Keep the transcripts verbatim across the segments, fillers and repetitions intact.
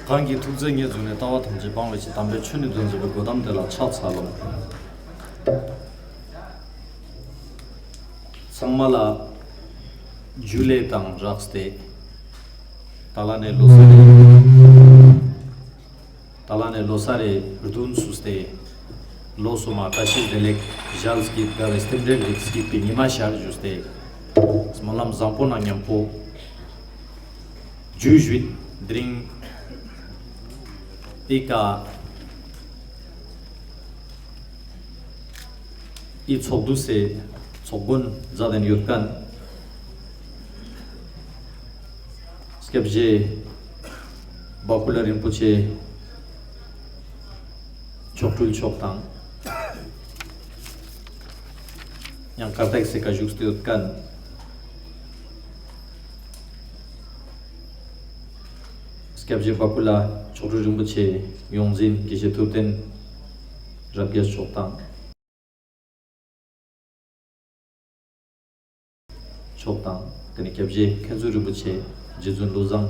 གང་གི་ཐུགས་བརྩེ་ཉེར་བཟུང་ནས། ལྟ་བ་ཐམས་ཅད་སྤང་བའི་ཕྱིར། དམ་པའི་ཆོས་ནི་སྟོན་མཛད་པའི། གོ་ཏམ་དེ་ལ་ཕྱག་འཚལ་ལོ། ཚང་མ་ལ་ཇུ་ལེ་དང་སྦྲགས་ཏེ་ཏ་ལ་ནེ་ལོ་སར་རེ་ཏ་ལ་ནེ་ལོ་སར་རེ་རྡུན་བསུས་ཏེ། ལོ་སོ་མ་བཀྲ་ཤིས་བདེ་ལེགས། ཞལ་སྐྱིད་དགའ་བའི་རྟེན་འབྲེལ་རིགས་སྐྱིད་པའི་ཉི་མ་ཤར་ཞུས་ཏེ། སྨོན་ལམ་བཟང་པོ་ནང་མཉམ་པོ་ཇུ་ཞུས། དེ་རིང་འི་ཀ་འི་ཚོགས་འདུ་སེ་ཚོགས་མགོན་མཛད་དེ་ཡོད་མཁན་སྐྱབས་རྗེ་བ་ཀུ་ལ་རིན་པོ་ཆེ་མཆོག་སྤྲུལ་མཆོག་དང་ཡང་ཀར་ཏེག་སེ་ཀ་བཞུགས་ཏེ་ཡོད་མཁན་སྐྱབས་རྗེ་བ་ཀུ་ལ་མཆོག་སྤྲུལ་རིན་པོ་ཆེ་ཡོངས་འཛིན་དགེ་བཤེས་ཐུབ་བསྟན་རབ་རྒྱས་མཆོག་དང་མཆོག་དང་། དེ་ནས་སྐྱབས་རྗེ་མཁན་ཟུར་རིན་པོ་ཆེ་རྗེ་བཙུན་བློ་བཟང་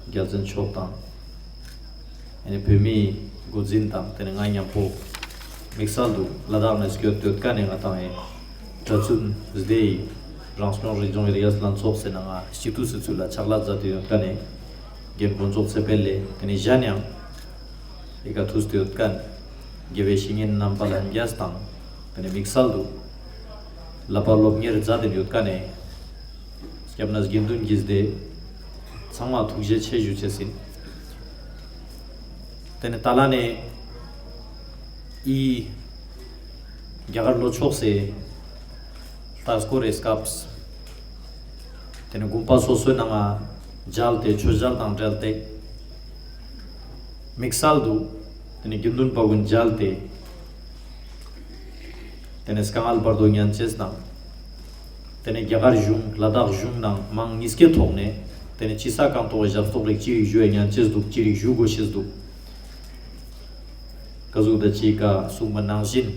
རྒྱལ་མཚན་མཆོག་དང་། དེ་ནས་བོད་མིའི་འགོ་འཛིན་དང་དེ་ནས་ང་མཉམ་པོ་དམིགས་བསལ་དུ་ལ་དྭགས་ནས་སྐྱོད་དེ་ཡོད་མཁན་ནི་ང་དང་ངི་གྲྭ་བཙུན་སྡེའི་རང་སྐྱོང་རིག་ལྗོངས་རིག་གཞས་ལྷན་ཚོགས་སི་ནང་ང་སྤྱི་འཐུས་སི་ཚུལ་ལ་ཕྱག་ལས་མཛད་དེ་ཡོད་མཁན་ནི་རྒན་དཀོན་མཆོག་ཚེ་འཕེལ་ལེ། དེ་ནས་གཞན་ཡང་འི་ཀ་ཐུགས་སྟེ་ཡོད་མཁན་དགེ་བའི་བཤེས་གཉེན་རྣམ་པ་ལྷན་རྒྱས་དང་། དེ་ནས་དམིགས་བསལ་དུ་བསླབ་པ་སློབ་གཉེར་མཛད་དེ་ཡོད་མཁན་ནི་སྐྱབས་གནས་དགེ་འདུན་གྱི་སྡེ་ཚང་མ་ཐུགས་རྗེ་ཆེ་ཞུ་ཅེས་ཡིན། དེ་ནས་ཏ་ལ་ནེ་འི་རྒྱ་གར་ལྷོ་ཕྱོགས་སི་ལྟ་སྐོར་རི་སྐབས་དེ་ནས་དགོན་པ་སོ་སོའི་ནང་ང་མཇལ་ཏེ་ཆོས་མཇལ་དང་འབྲེལ་ཏེ་དམིགས་བསལ་དུ་དེ་ནས་དགེ་འདུན་པ་ཀུན་མཇལ་ཏེ་དེ་ནས་དཀའ་ངལ་བར་དོ་ཉན་ཅེས་དང་། དེ་ནས་རྒྱ་གར་གཞུང་ལ་དྭགས་གཞུང་ནང་མང་གཉིས་ཀའི་ཐོག་ནས་དེ་ནས་ཅི་ས་གང་ཐོག་གི་ཞབས་ཏོག་རིགས་ཅི་རིགས་ཞུ་ཡ་ཉན་ཅེས་འདུག་ཅི་རིགས་ཞུ་དགོས་ཤེས་འདུག་ཀ་ཟུག་ད་ཅི་ཀ་གསུངས་པ་ནང་བཞིན།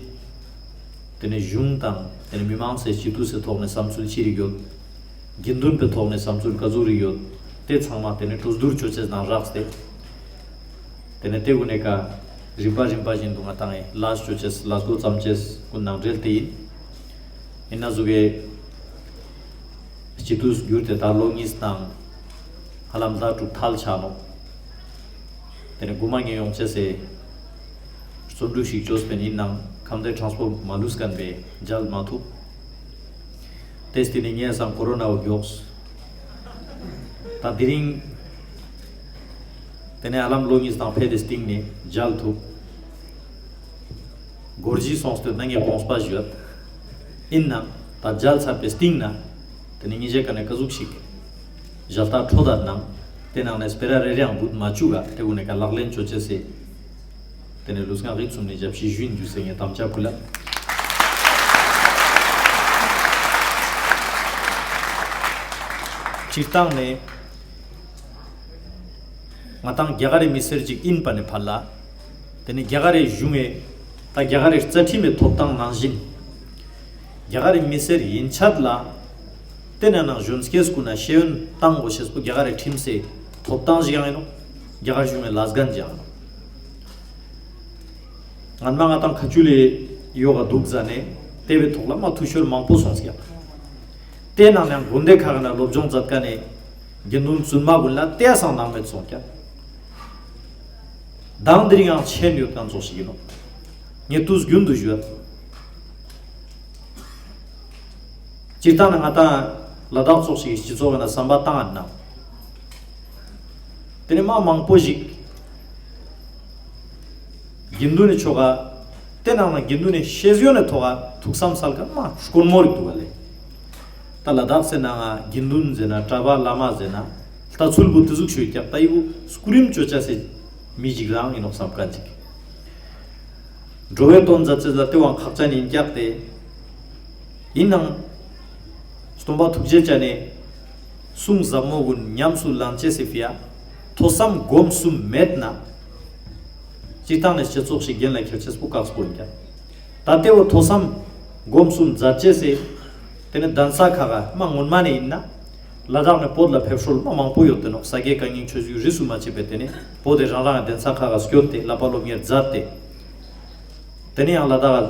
དེ་ནས་གཞུང་དང་དེ་ནས་མི་མང་སི་སྤྱི་འཐུས་སི་ཐོག་ནས་བསམ་ཚུལ་ཅི་རིགས་ཡོད། དགེ་འདུན་པའི་ཐོག་ནས་བསམ་ཚུལ་ཀ་ཟུག་རིགས་ཡོད། དེ་ཚང་མ་དེ་ནས་གྲོས་བསྡུར་ཅོ་ཅེས་ནང་རགས་ཏེ། དེ་ནས་དེ་ཀུན་ནི་ཀ་རིམ་པ་རིམ་པ་བཞིན་དུ་ང་དང་ངི་ལས་ཅོ་ཅེས་ལས་འགོ་བརྩམ་ཅེས་ཀུན་ནང་འབྲེལ་ཏེ་ཡིན། ཡིན་ན་ཟུག་གི་སྤྱི་འཐུས་གྱུར་ཏེ་ད་ལོ་གཉིས་དང་ཧ་ལམ་ཟླ་དྲུག་ཐལ་ཆ་ནོག་དེ་ནས་གོ་མ་ངེ་ཡོང་ཅེས་སི་རྩོན་འགྲུས་ཤིག་ཅོས་པིན། ཡིན་ནའང་ཁམས་བདེ་གྲངས་པོ་མ་ལུས་མཁན་པས་མཇལ་མ་ཐུབ། དེ་སྟིང་ནས་ངས་སང་ཀོ་རོ་ན་བོ་མགྱོགས། ད་དེ་རིང་དེ་ནས་ཧ་ལམ་ལོ་གཉིས་དང་ཕེད་དེ་སྟིང་ནས་མཇལ་ཐུབ། སྒོར་གཞས་སོང་སྟེ་ན་ངས་དགོངས་པ་ཞུ་ཡོད། ཡིན་ནའང་ད་མཇལ་ཚར་པའི་སྟིང་ནས་དེ་ནས་ཉེ་ཞའི་ཀ་ནས་ཀ་ཟུག་ཞིག་ཞལ་ལྟ་འཕྲོད་ད་ནང་དེ་ནང་ནས་སྤེ་ར་རེ་རེའང་བུད་མ་བཅུག་ག་དེ་ཀུན་ནི་ཀ་ལག་ལེན་ཅོ་ཅེས་སི་དེ་ནས་ལུས་ངག་ཡིད་གསུམ་ནས་ཞབས་ཕྱི་ཞུ་ཡིན་ཞུ་ཅེས་ངས་དམ་བཅའ་ཕུལ་ལ། སྤྱིར་བཏང་ནས་ང་དང་རྒྱ་གར་རི་མི་སེར་ཅིག་ཡིན་པ་ནས་ཕར་ལ། དེ་ནས་རྒྱ་གར་རི་གཞུང་ངི་ད་རྒྱ་གར་རི་རྩ་ཁྲིམས་མི་ཐོབ་ཐང་ནང་བཞིན། རྒྱ་གར་རི་མི་སེར་ཡིན་ཆད་ལ། དེ་ནས་ནང་གཞོན་སྐྱེས་ཀུན་ན་ཤེས་ཡོན་བཏང་དགོས་ཤེས་པོ་རྒྱ་གར་རི་ཁྲིམས་སི་ཐོབ་ཐང་ཞིག་ཡང་ཡིན་ནོག་རྒྱ་གར་གཞུང་ངི་ལས་འགན་ཞིག་ཡང་ཡིན་ནོག་སྔན་མ་ང་དང་ཁ་ཆུ་ལི་ཡོག་ག་འདུག་ཟ་ནས་དེ་བོའི་ཐོག་ལ་མ་འཐུས་ཤོར་མང་པོ་སོང་སྐྱག་དེ་ནང་ནས་དགོན་སྡེ་ཁག་ན་སློབ་སྦྱོང་མཛད་མཁན་ནི་དགེ་འདུན་བཙུན་མ་ཀུན་ལ་དེ་སང་སྣང་མེད་སོང་སྐྱག་མདང་དེ་རིང་ཡང་མཁྱེན་ཡོད་མཁན་ཙོགས་ཤིག་ཡིན་ནོག་ངས་དུས་རྒྱུན་དུ་ཞུ་ཡོད། སྤྱིར་བཏང་ན་ང་དང་ལ་དྭགས་ཙོགས་ཤིག་གི་སྤྱི་ཚོགས་ན་བསམ་པ་བཏང་ཡིན་ན། དེ་ནས་མ་མང་པོ་ཞིག་དགེ་འདུན་ནི་ཆོ་ག་དེ་ནང་ན་དགེ་འདུན་ནི་ཤེས་ཡོན་ནི་ཐོག་ག་ཐུགས་བསམ་སལ་མཁན་མ་དཀོན་མོ་རིག་འདུག་ག་ལེ། ད་ལ་དྭགས་སི་ནང་ང་དགེ་འདུན་ཟེར་ན་གྲྭ་པ་བླ་མ་ཟེར་ན་ལྟ་ཚུལ་བོ་དེ་ཟུག་ཤོད་ཀྱག་ད་འི་བོ་སྐུ་རིམ་ཅོ་ཅེས་སི་མི་ཞིག་རང་ཡིན་ནོག་བསམ་མཁན་ཅིག་འགྲོ་བའི་དོན་མཛད་ཅེས་ལ་དེ་བོའང་ཁག་ཅན་ཡིན་ཀྱག་སྟེ། ཡིན་ནའང་སྟོན་པ་ཐུགས་རྗེ་ཅན་ནི་གསུང་ཟབ་མོ་ཀུན་ཉམས་སུ་བླང་ཅེས་སི་ཕི་ཡ་ཐོས་བསམ་སྒོམ་གསུམ་མེད་ན། སྤྱིར་བཏང་ནས་སྤྱི་ཚོགས་ཤིག་འགན་ལ་འཁྱེར་ཅེས་པོ་དཀགས་པོ་ཡིན་ཀྱག་ད་དེ་བོ་ཐོས་བསམ་སྒོམ་གསུམ་མཛད་ཅེས་སི་དེ་ནི་གདན་ས་ཁག་ག་མ་སྔོན་མ་ནས་ཡིན་ན། ལ་དྭགས་ནེ་བོད་ལ་ཕེབས་སྲོལ་མ་མང་པོ་ཡོད་དེ་ནོག། ས་དགེ་བཀའ་རྙིང་ཆོས་བརྒྱུད་རིས་སུ་མ་ཆད་པའི་ཏེ་ནེ་བོད་དེ་རང་རང་གི་གདན་ས་ཁག་ག་སྐྱོད་དེ་བསླབ་པ་སློབ་གཉེར་མཛད་དེ། ཏེ་ནེ་ཡང་ལ་དྭགས་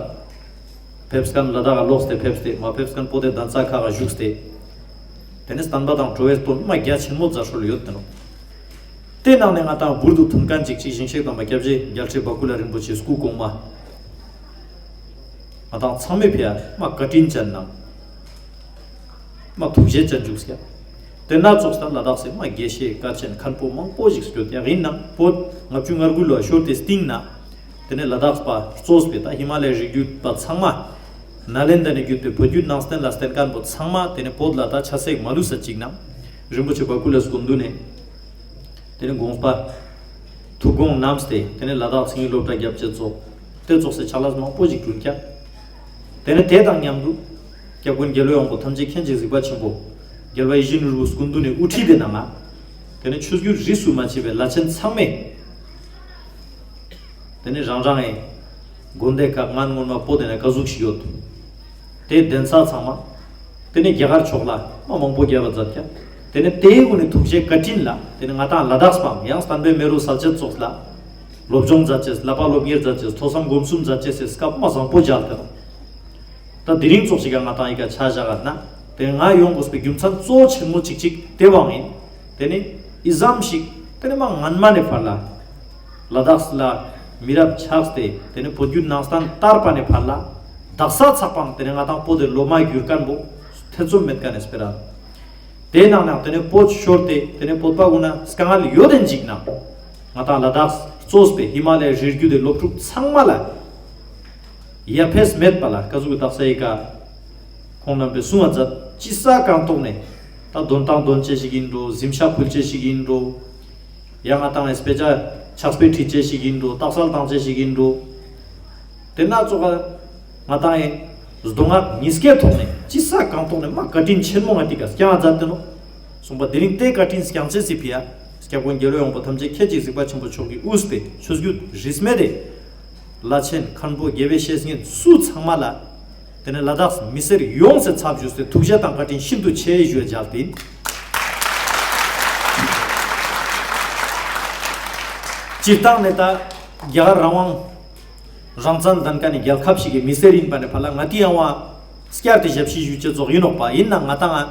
ཕེབས་ཁན་ལ་དྭགས་ལ་ལོགས་ཏེ་ཕེབས་ཏེ་མ་ཕེབས་ཁན་བོད་དེ་གདན་ས་ཁག་ག་བཞུགས་ཏེ། ཏེ་ནེ་བསྟན་པ་དང་འགྲོ་བའི་དོན་མ་རྒྱ་ཆེན་མོ་མཛད་སྲོལ་ཡོད་དེ་ནོག། ཏེ་ནང་ནེ་ང་དང་འབུར་དུ་ཐོན་ཁན་ཅིག་ཅིག་ཞིང་གཤེགས་དམ་པ་སྐྱབས་རྗེ་རྒྱལ་སྲས་བ་ཀུ་ལ་རིན་པོ་ཆེ་སྐུ་གོང་མ། ང་དང་ཚང་མའི་ཕིའ་མ་བཀའ་དྲིན་ཅན་ནང་མ་ཐུགས་རྗེ་ཅན་བཞུགས་སྐྱ། ཏེ་ན་ཙོགས་ལ་ལ་དྭགས་སི་མ་དགེ་བཤེས་དཀའ་ཆེན་མཁན་པོ་མང་པོ་ཞིག་སྐྱོད་ཡག་ཨིན་ནང་བོད་ལྔ་བཅུ་ང་དགུ་ལོ་ཤོར་ཏེ་སྟིང་ནེ་ཏེ་ནེ་ལ་དྭགས་པ་གཙོས་པའི་ད་ཧི་མ་ལ་ཡའི་རི་རྒྱུད་པ་ཚང་མ། ནཱ་ལེནྡྲ་ནེ་བརྒྱུད་པའི་བོད་བརྒྱུད་ནང་བསྟན་ལ་བརྟེན་ཁན་པོ་ཚང་མ་ཏེ་ནེ་བོད་ལ་ད་ཆ་སེག་མ་ལུས་ས་ཅིག་ནང་རིན་པོ་ཆེ་བ་ཀུ་ལ་སྐུ་མདུན་ནེ་ཏེ་ནེ་དགོངས་པ་ཐུགས་དགོངས་གནང་སྟེ་ཏེ་ནེ་ལ་དྭགས་སི་སློབ་གྲྭ་རྒྱབ་ཅེས་ཙོགས་ཏེ་ཙོགས་སི་ཕྱག་ལས་མང་པོ་ཞིག་བསྐྲུན་ཀྱག། ཏེ་ནེ་ཏེ་དང་མཉམ་དུ་སྐྱབས་མགོན་རྒྱལ་བའི་དབང་པོ་ཐམས་ཅད་མཁྱེན་ཅིང་གཟིགས་པ་ཆེན་པོ་རྒྱལ་བ་ཡིད་བཞིན་ནོར་བུ་སྐུ་མདུན་ནི་དབུ་ཁྲིད་དེ་ནང་ང་ཏེ་ནེ་ཆོས་བརྒྱུད་རིས་སུ་མ་ཆད་པའི་བླ་ཆེན་ཚང་མས་ཏེ་ནེ་རང་རང་ངི་དགོན་སྡེ་ཁག་ངན་ངོན་མ་པོ་ཏེ་ནེ་ག་ཟུག་ཞིག་ཡོད། ཏེ་གདན་ས་ཚང་མ་ཏེ་ནེ་རྒྱ་གར་ཕྱོགས་ལ་མ་མང་པོ་རྒྱབ་པ་མཛད་ཀྱག། ཏེ་ནེ་ཏེའི་སྒོ་ནེ་ཐུགས་རྗེ་བཀའ་དྲིན་ལ་ཏེ་ནེ་ང་དང་ལ་དྭགས་པའང་ཡང་བསྟན་པའི་མེ་རོ་གསལ་ཅེས་ཙོགས་ལ་སློབ་སྦྱོང་མཛད་ཅེས་བསླབ་པ་སློབ་གཉེར་མཛད་ཅེས་ཐོས་བསམ་སྒོམ་གསུམ་མཛད་ཅེས་སི་སྐབས་མ་བཟང་པོ་མཇལ་ཏེ་ནོག། ད་དེ་རིང་ཙོགས་ཤིག་ག་ང་དང་ཨི་ཀ་ཆ་བཞག་ན་ཏེ་ང་ཡོང་དགོས་པའི་རྒྱུ་མཚན་གཙོ་བོ་ཆེན་མོ་ཅིག་ཅིག་ཏེ་བོ་ཨིན། ཏེ་ནེ་ཨི་ཙམ་ཞིག་ཏེ་ནེ་མ་སྔན་མ་ནེ་ཕར་ལ་ལ་དྭགས་ལ་མི་རབས་ཆགས་ཏེ་ཏེ་ནེ་བོད་བརྒྱུད་ནང་བསྟན་དར་བ་ནེ་ཕར་ལ་དག་ས་ཚག་པའང་ཏེ་ནེ་ང་དང་བོད་དི་ལོ་མ་གྱུར་ཁན་བོ་ཐེ་ཚོམ་མེད་ཁན་ནི་སྤེ་ར། ཏེ་ནང་ནེ་ཏེ་ནེ་བོད་ཤོར་ཏེ་ཏེ་ནེ་བོད་པ་གུན་ན་དཀའ་ངལ་ཡོད་དེ་ཅིག་ནང་ང་དང་ལ་དྭགས་གཙོས་པའི་ཧི་མ་ལ་ཡའི་རི་རྒྱུད་དི་སློབ་ཕྲུག་ཚང་མ་ལ་ཡ་ཕེས་མེད་པ་ལ་ཀ་ཟུག་དག་ས་ཨི་ཀ་ཁོང་རྣམ་པའི་གསུང་བ་མཛད་ཅི་ས་གང་ཐོག་ནེ་ད་དོན་ཏང་དོན་ཅེས་ཤིག་ཨིན་འགྲོ་གཟིམ་ཤག་ཕུལ་ཅེས་ཤིག་ཨིན་འགྲོ་ཡང་ང་དང་ངི་སྤེ་ཆ་ཕྱག་དཔེ་ཁྲིད་ཅེས་ཤིག་ཨིན་འགྲོ་རྟགས་གསལ་བཏང་ཅེས་ཤིག་ཨིན་འགྲོ། ཏེ་ན་ཙོགས་ང་དང་ངི་མདོ་སྔགས་གཉིས་ཀའི་ཐོག་ནེ་ཅི་ས་གང་ཐོག་ནེ་མ་བཀའ་དྲིན་ཆེན་མོ་ང་ཏི་ཀ་སྐྱང་མཛད་དེ་ནོག། གསུངས་པ་དེ་རིང་ཏེ་བཀའ་དྲིན་སྐྱང་ཅེས་སི་ཕི་ཡ་སྐྱབས་མགོན་རྒྱལ་བའི་དབང་པོ་ཐམས་ཅད་མཁྱེན་ཅིང་གཟིགས་པ་ཆེན་པོ་མཆོག་གི་དབུས་པའི་ཆོས་བརྒྱུད་རིས་མེད་དི་བླ་ཆེན་མཁན་པོ་དགེ་བའི་བཤེས་གཉེན་སུ་ཚང་མ་ལ་ཏེ་ནེ་ལ་དྭགས་མི་སེར་ཡོངས་སི་ཚབ་ཞུས་ཏེ་ཐུགས་རྗེ་དང་བཀའ་དྲིན་ཤིན་ཏུ་ཆེ་ཞུ་བ་མཇལ་ཏེ་ཨིན། སྤྱིར་བཏང་ནེ་ད་རྒྱ་གར་རང་དབང་རང་བཙན་ལྡན་ཁན་ནི་རྒྱལ་ཁབ་ཞིག་གི་མི་སེར་ཨིན་པ་ནེ་ཕར་ལ་ང་ཏི་ཡང་བ་སྐྱར་ཏེ་ཞབས་ཕྱི་ཞུ་ཅེས་ཙོགས་ཨིན་ནོག་པ། ཨིན་ན་ང་དང་ང་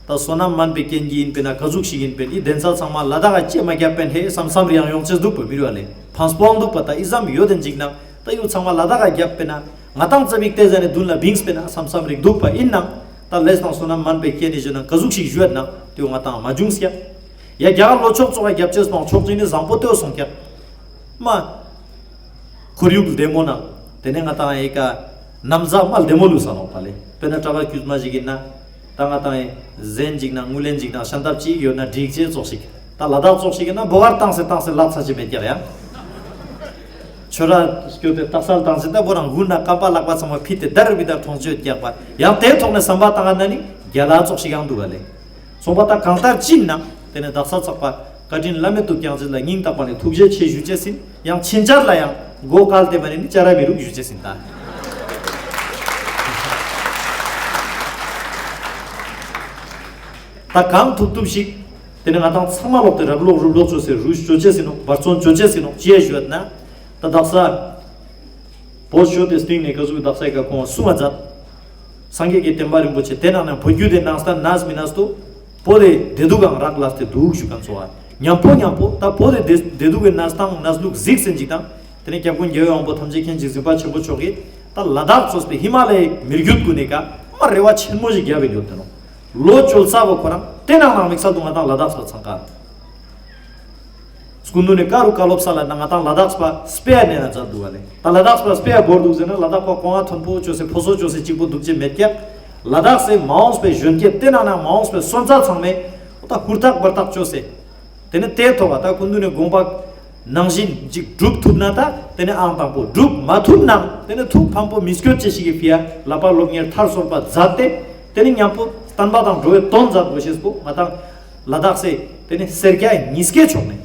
ད་བསོད་ནམས་མན་པའི་རྐྱེན་གྱིས་ཨིན་པས་ན་ཀ་ཟུག་ཞིག་ཨིན་པས་ན་ཨི་གདན་ས་ཚང་མ་ལ་དྭགས་ཀ་ཅེ་མ་རྒྱབ་པས་ཧེ་བསམ་བསམ་རེ་ཡང་ཡོང་ཅེས་འདུག་པ། མི་རུ་བ་ལེ་ཕངས་པོའང་འདུག་པ། ད་ཨི་ཙམ་ཡོད་དེ་ཅིག་ནང་ད་ཡུལ་ཚང་མ་ལ་དྭགས་ཀ་རྒྱབ་པས་ན་ང་དང་ཙ་པིག་ཏེ་ཟ་ནེ་མདུན་ལ་བིངས་པས་ན་བསམ་བསམ་རེ་འདུག་པ། ཨིན་ནང་ད་ལས་དང་བསོད་ནམས་མན་པའི་རྐྱེན་ནི་ཞུ་ན་ཀ་ཟུག་ཞིག་ཞུ་ཡ་ན་ཏེ་བོ་ང་དང་མ་བྱུང་སྐྱག། ཡ་རྒྱ་གར་ལྷོ་ཕྱོགས་ཙོགས་ཀ་རྒྱབ་ཅེས་པའང་ཕྱོགས་གཅིག་ནེ་བཟང་པོ་ཏེ་བོ་སོང་སྐྱག། མ་ཁོར་ཡུག་བདེ་མོ་ནང་ཏེ་ནེ་ང་དང་ཨི་ཀ་ན་བཟའ་མ་བདེ་མོ་ལུས་ས་ནོག་པ་ལེ། དཔེར་ན་གྲྭ་པ་དཀྱུས་མ་ཞིག་ཨིན་ན་ད་ང་དང་ཨི་ཟན་ཅིག་ནང་དངུལ་ལེན་ཅིག་ནང་ཤམ་ཐབས་ཅིག་ཡོད་ན་འགྲིག་ཅེས་ཙོགས་ཤིག། ད་ལ་དྭགས་ཙོགས་ཤིག་ཨིན་ན་བོ་གར་བཏང་སེ་བཏང་སེ་ལག་ཚ་ཅི་མེད་ཀྱག་ཡ། ཆོས་ར་སྐྱོད་དེ་རྟགས་གསལ་བཏང་སེ་ད་བོ་རང་གུན་ན་རྐང་པ་ལག་པ་ཚང་མ་ཕིད་དེ་དར་བི་དར་མཐོང་ཅེས་ཡོད་ཀྱག་པ། ཡང་ཏེའི་ཐོག་ནེ་བསམ་པ་བཏང་ང་ན་ནི་རྒྱ་ལ་ཙོགས་ཤིག་ཡང་འདུག་ག་ལེ། སོང་པ་ད་གང་ལྟར་ཅི་ཨིན་ན་ཏེ་ནེ་དག་ས་ཚག་པ་བཀའ་དྲིན་བླ་མེད་དུ་བསྐྱངས་ཅེས་ལ་སྙིང་ཐག་པ་ནེ་ཐུགས་རྗེ་ཆེ་ཞུ་ཅེས་ཨིན། ཡང་ཕྱིན་ཆད་ལ་ཡང་མགོ་བཀལ་ཏེ་མ་ནེ་ནི་ཅ་ར་མི་རུག་ཞུ་ཅེས་ཨིན་ད། ད་གང་ཐུབ་ཐུབ་ཞིག་ཏེ་ནེ་ང་དང་ཚང་མ་ལོག་སྟེ་རབ་ལོག་རུབ་ལོག་ཅོས་སེ་རུས་ཅོ་ཅེས་ཨིན་ནོག། འབད་བརྩོན་ཅོ་ཅེས་ཨིན་ནོག། ཅི་ཡ་ཞུ་ཡོད་ན་ད་དག་ས་བོད་ཤོར་ཏེ་སྟིང་ནེ་ཀ་ཟུག་དག་ས་ཨི་ཀ་ཁོང་གསུང་བ་མཛད། སངས་རྒྱས་ཀྱི་བསྟན་པ་རིན་པོ་ཆེ་ཏེ་ནང་ནེ་བོད་བརྒྱུད་དེ་ནང་བསྟན་ནས་མི་ནས་དུ་བོད་དི་བདེ་སྡུག་གང་རག་ལས་ཏེ་འདུག་ཞུ་ཁན་ཙོགས་ཉམ་པོ་ཉམ་པོ་ད་བོད་དི་བདེ་སྡུག་གི་གནས་སྟངས་གནས་ལུགས་གཟིགས་ཟིན་ཅིག་དང་ཏེ་ནེ་སྐྱབས་མགོན་རྒྱལ་བའི་དབང་པོ་ཐམས་ཅད་མཁྱེན་ཅིང་གཟིགས་པ་ཆེན་པོ་མཆོག་གིས་ད་ལ་དྭགས་ཙོགས་པའི་ཧི་མ་ལ་ཡའི་མི་རྒྱུད་གུན་ནི་ཀ་མ་རེ་བ་ཆེན་མོ་ཞིག་རྒྱབ་པའི་ཡོད་དེ་ནོག། ལོ་བཅོ་ལྔ་བོ་ཁོ་རང་ཏེ་ནང་ནེ་དམིགས་བསལ་དུ་ང་དང་ལ་དྭགས་པ་ཚང་ཀ་སྐུ་མདུན་ནི་ཀ་རུ་བཀའ་སློབ་ས་ལ་ན་ང་དང་ལ་དྭགས་པ་སྤེ་ར་ནེ་ན་མཛད་འདུག་ག་ལེ། ད་ལ་དྭགས་པ་སྤེ་ར་བོར་འདུག་ཟེར་ན་ལ་དྭགས་པ་གོང་ང་མཐོན་པོ་ཅོས་སེ་ཕོ་སོ་ཅོས་སེ་གཅིག་པོ་འདུག་ཅེས་མེད་ཀྱག། ལ་དྭགས་སི་མ་འོངས་པའི་གཞོན་སྐྱེས་ཏེ་ནང་ནེ་མ་འོངས་པའི་སོན་རྩ་ཚང་མས་འོ་ད་ཧུར་ཐག་འབད་ཐག་ཅོས་སེ་ཏེ་ནེ་ཏེ་ཐོག་ག་ད་སྐུ་མདུན་ནི་དགོངས་པ་ནང་བཞིན་ཅིག་སྒྲུབ་ཐུབ་ན་ད་ཏེ་ནེ་ཨང་དང་པོ། སྒྲུབ་མ་ཐུབ་ནའང་ཏེ་ནེ་ཐུགས་ཕམ་པོ་མི་སྐྱོད་ཅེས་ཤིག་གི་ཕི་ཡ་བསླབ་པ་སློབ་གཉེར་མཐར་སོན་པ་མཛད་དེ་ཏེ་ནེ་ཉམ་པོ་བསྟན་པ་དང་འགྲོ་བའི་དོན་མཛད་དགོས་ཤེས་པོ་ང་དང་ལ་དྭགས་སི་ཏེ་ནེ་སེར་སྐྱ་གཉིས་ཀའི་ཕྱོགས་ནེ་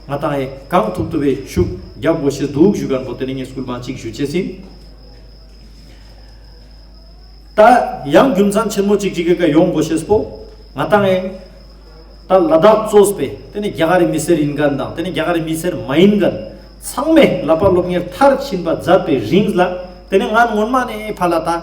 ང་དང་ཨེ་གང་ཐུབ་ཐུབ་པའི་ཤུགས་རྒྱབ་དགོས་ཤེས་འདུག་ཞུ་ཁན་པོ་ཏེ་ནེ་ངས་སྐུལ་མ་ཅིག་ཞུ་ཅེས་ཨིན། ད་ཡང་རྒྱུ་མཚན་ཆེན་མོ་ཅིག་ཅིག་གི་ཀ་ཡོང་དགོས་ཤེས་པོ། ང་ཏང་ངི་ད་ལ་དྭགས་གཙོས་པའི་ཏེ་ནེ་རྒྱ་གར་རི་མི་སེར་ཨིན་ཁན་དང་ཏེ་ནེ་རྒྱ་གར་རི་མི་སེར་མ་ཨིན་ཁན་ཚང་མས་ལབ་པ་སློབ་གཉེར་མཐར་ཕྱིན་པ་མཛད་པའི་རིང་ལ་ཏེ་ནེ་ང་སྔོན་མ་ནེ་ཕར་ལ་ད་ཨ་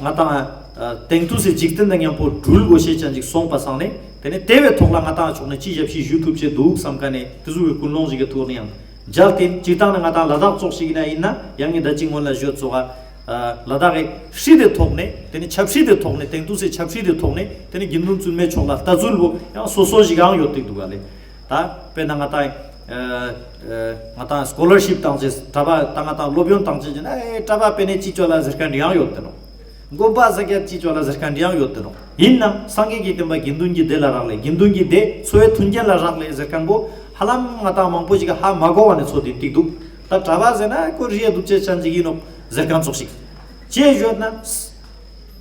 ང་ཏང་ཨ་དེང་དུས་སི་འཇིག་རྟེན་དང་མཉམ་པོ་འགྲུལ་དགོས་ཤེས་ཅན་ཅིག་སོང་པ་སང་ནེ་ཏེ་ནེ་ཏེ་བའི་ཐོག་ལ་ང་ཏང་ཕྱོགས་ནེ་ཅི་ཞབས་ཕྱི་ཞུ་ཐུབ་ཅེས་འདུག་བསམ་ཁན་ནེ་ཏེ་ཟུག་གི་ཀུན་སློང་ཞིག་གི་ཐོག་ནེ་ཡང་མཇལ་ཏེ་སྤྱིར་བཏང་ནེ་ང་ཏང་ལ་དྭགས་ཙོགས་ཤིག་ཨིན་ན་ཨིན་ན་ཡང་ངས་ད་ཅི་སྔོན་ལ་ཞུས་ཙོགས་ཨ་ལ་དྭགས་ཀྱི་ཧྲི་དེ་ཐོག་ནེ་ཏེ་ནེ་ཆབ་ཧྲི་དེ་ཐོག་ནེ་དེང་དུས་སི་ཆབ་ཧྲི་དེ་ཐོག་ནེ་ཏེ་ནེ་དགེ་འདུན་བཙུན་མའི་ཕྱོགས་ལ་ལྟ་ཚུལ་བོ་ཡང་སོ་སོ་ཞིག་ཡང་ཡོད་ཏེ་འདུག་ག་ལེ། ད་དཔེར་ན་ང་ཏང་ཨ་ཨ་ང་ཏང་སྐོ་ལར་ཤིབ་བཏང་ཅེས་གྲྭ་པ་ད་ང་ཏང་སློབ་ཡོན་བཏང་ཅེས་ཨེ་གྲྭ་པ་དཔེ་ནེ་ཅི་ཅོ་ལ་ཟེར་ཁན་ཡང་ཡོད་ཏེ་ནོག། དགོན་པ་ཟེར་ཁན་ཅི་ཅོ་ལ་ཟེར་ཁན་ཡང་ཡོད་ཏེ་ནོག། ཨིན་ནའང་སངས་རྒྱས་ཀྱི་བསྟན་པ་དགེ་འདུན་གྱི་སྡེ་ལ་རག་ལས་དགེ་འདུན་གྱི་སྡེ་འཚོ་བའི་མཐུན་རྐྱེན་ལ་རག་ལས་ཟེར་ཁན་བོ་ཧ་ལམ་ང་ཏང་མང་པོ་ཞིག་གི་ཧ་མ་གོ་བ་ནེ་ཚོར་ཏེ་འདུག། ད་གྲྭ་པ་ཟེར་ན་ཁོ་རི་ཡ་སྡུག་ཅེས་ཅན་ཅིག་ཨིན་ནོག་ཟེར་ཁན་ཙོགས་ཤིག་ཅི་ཞུ་ན།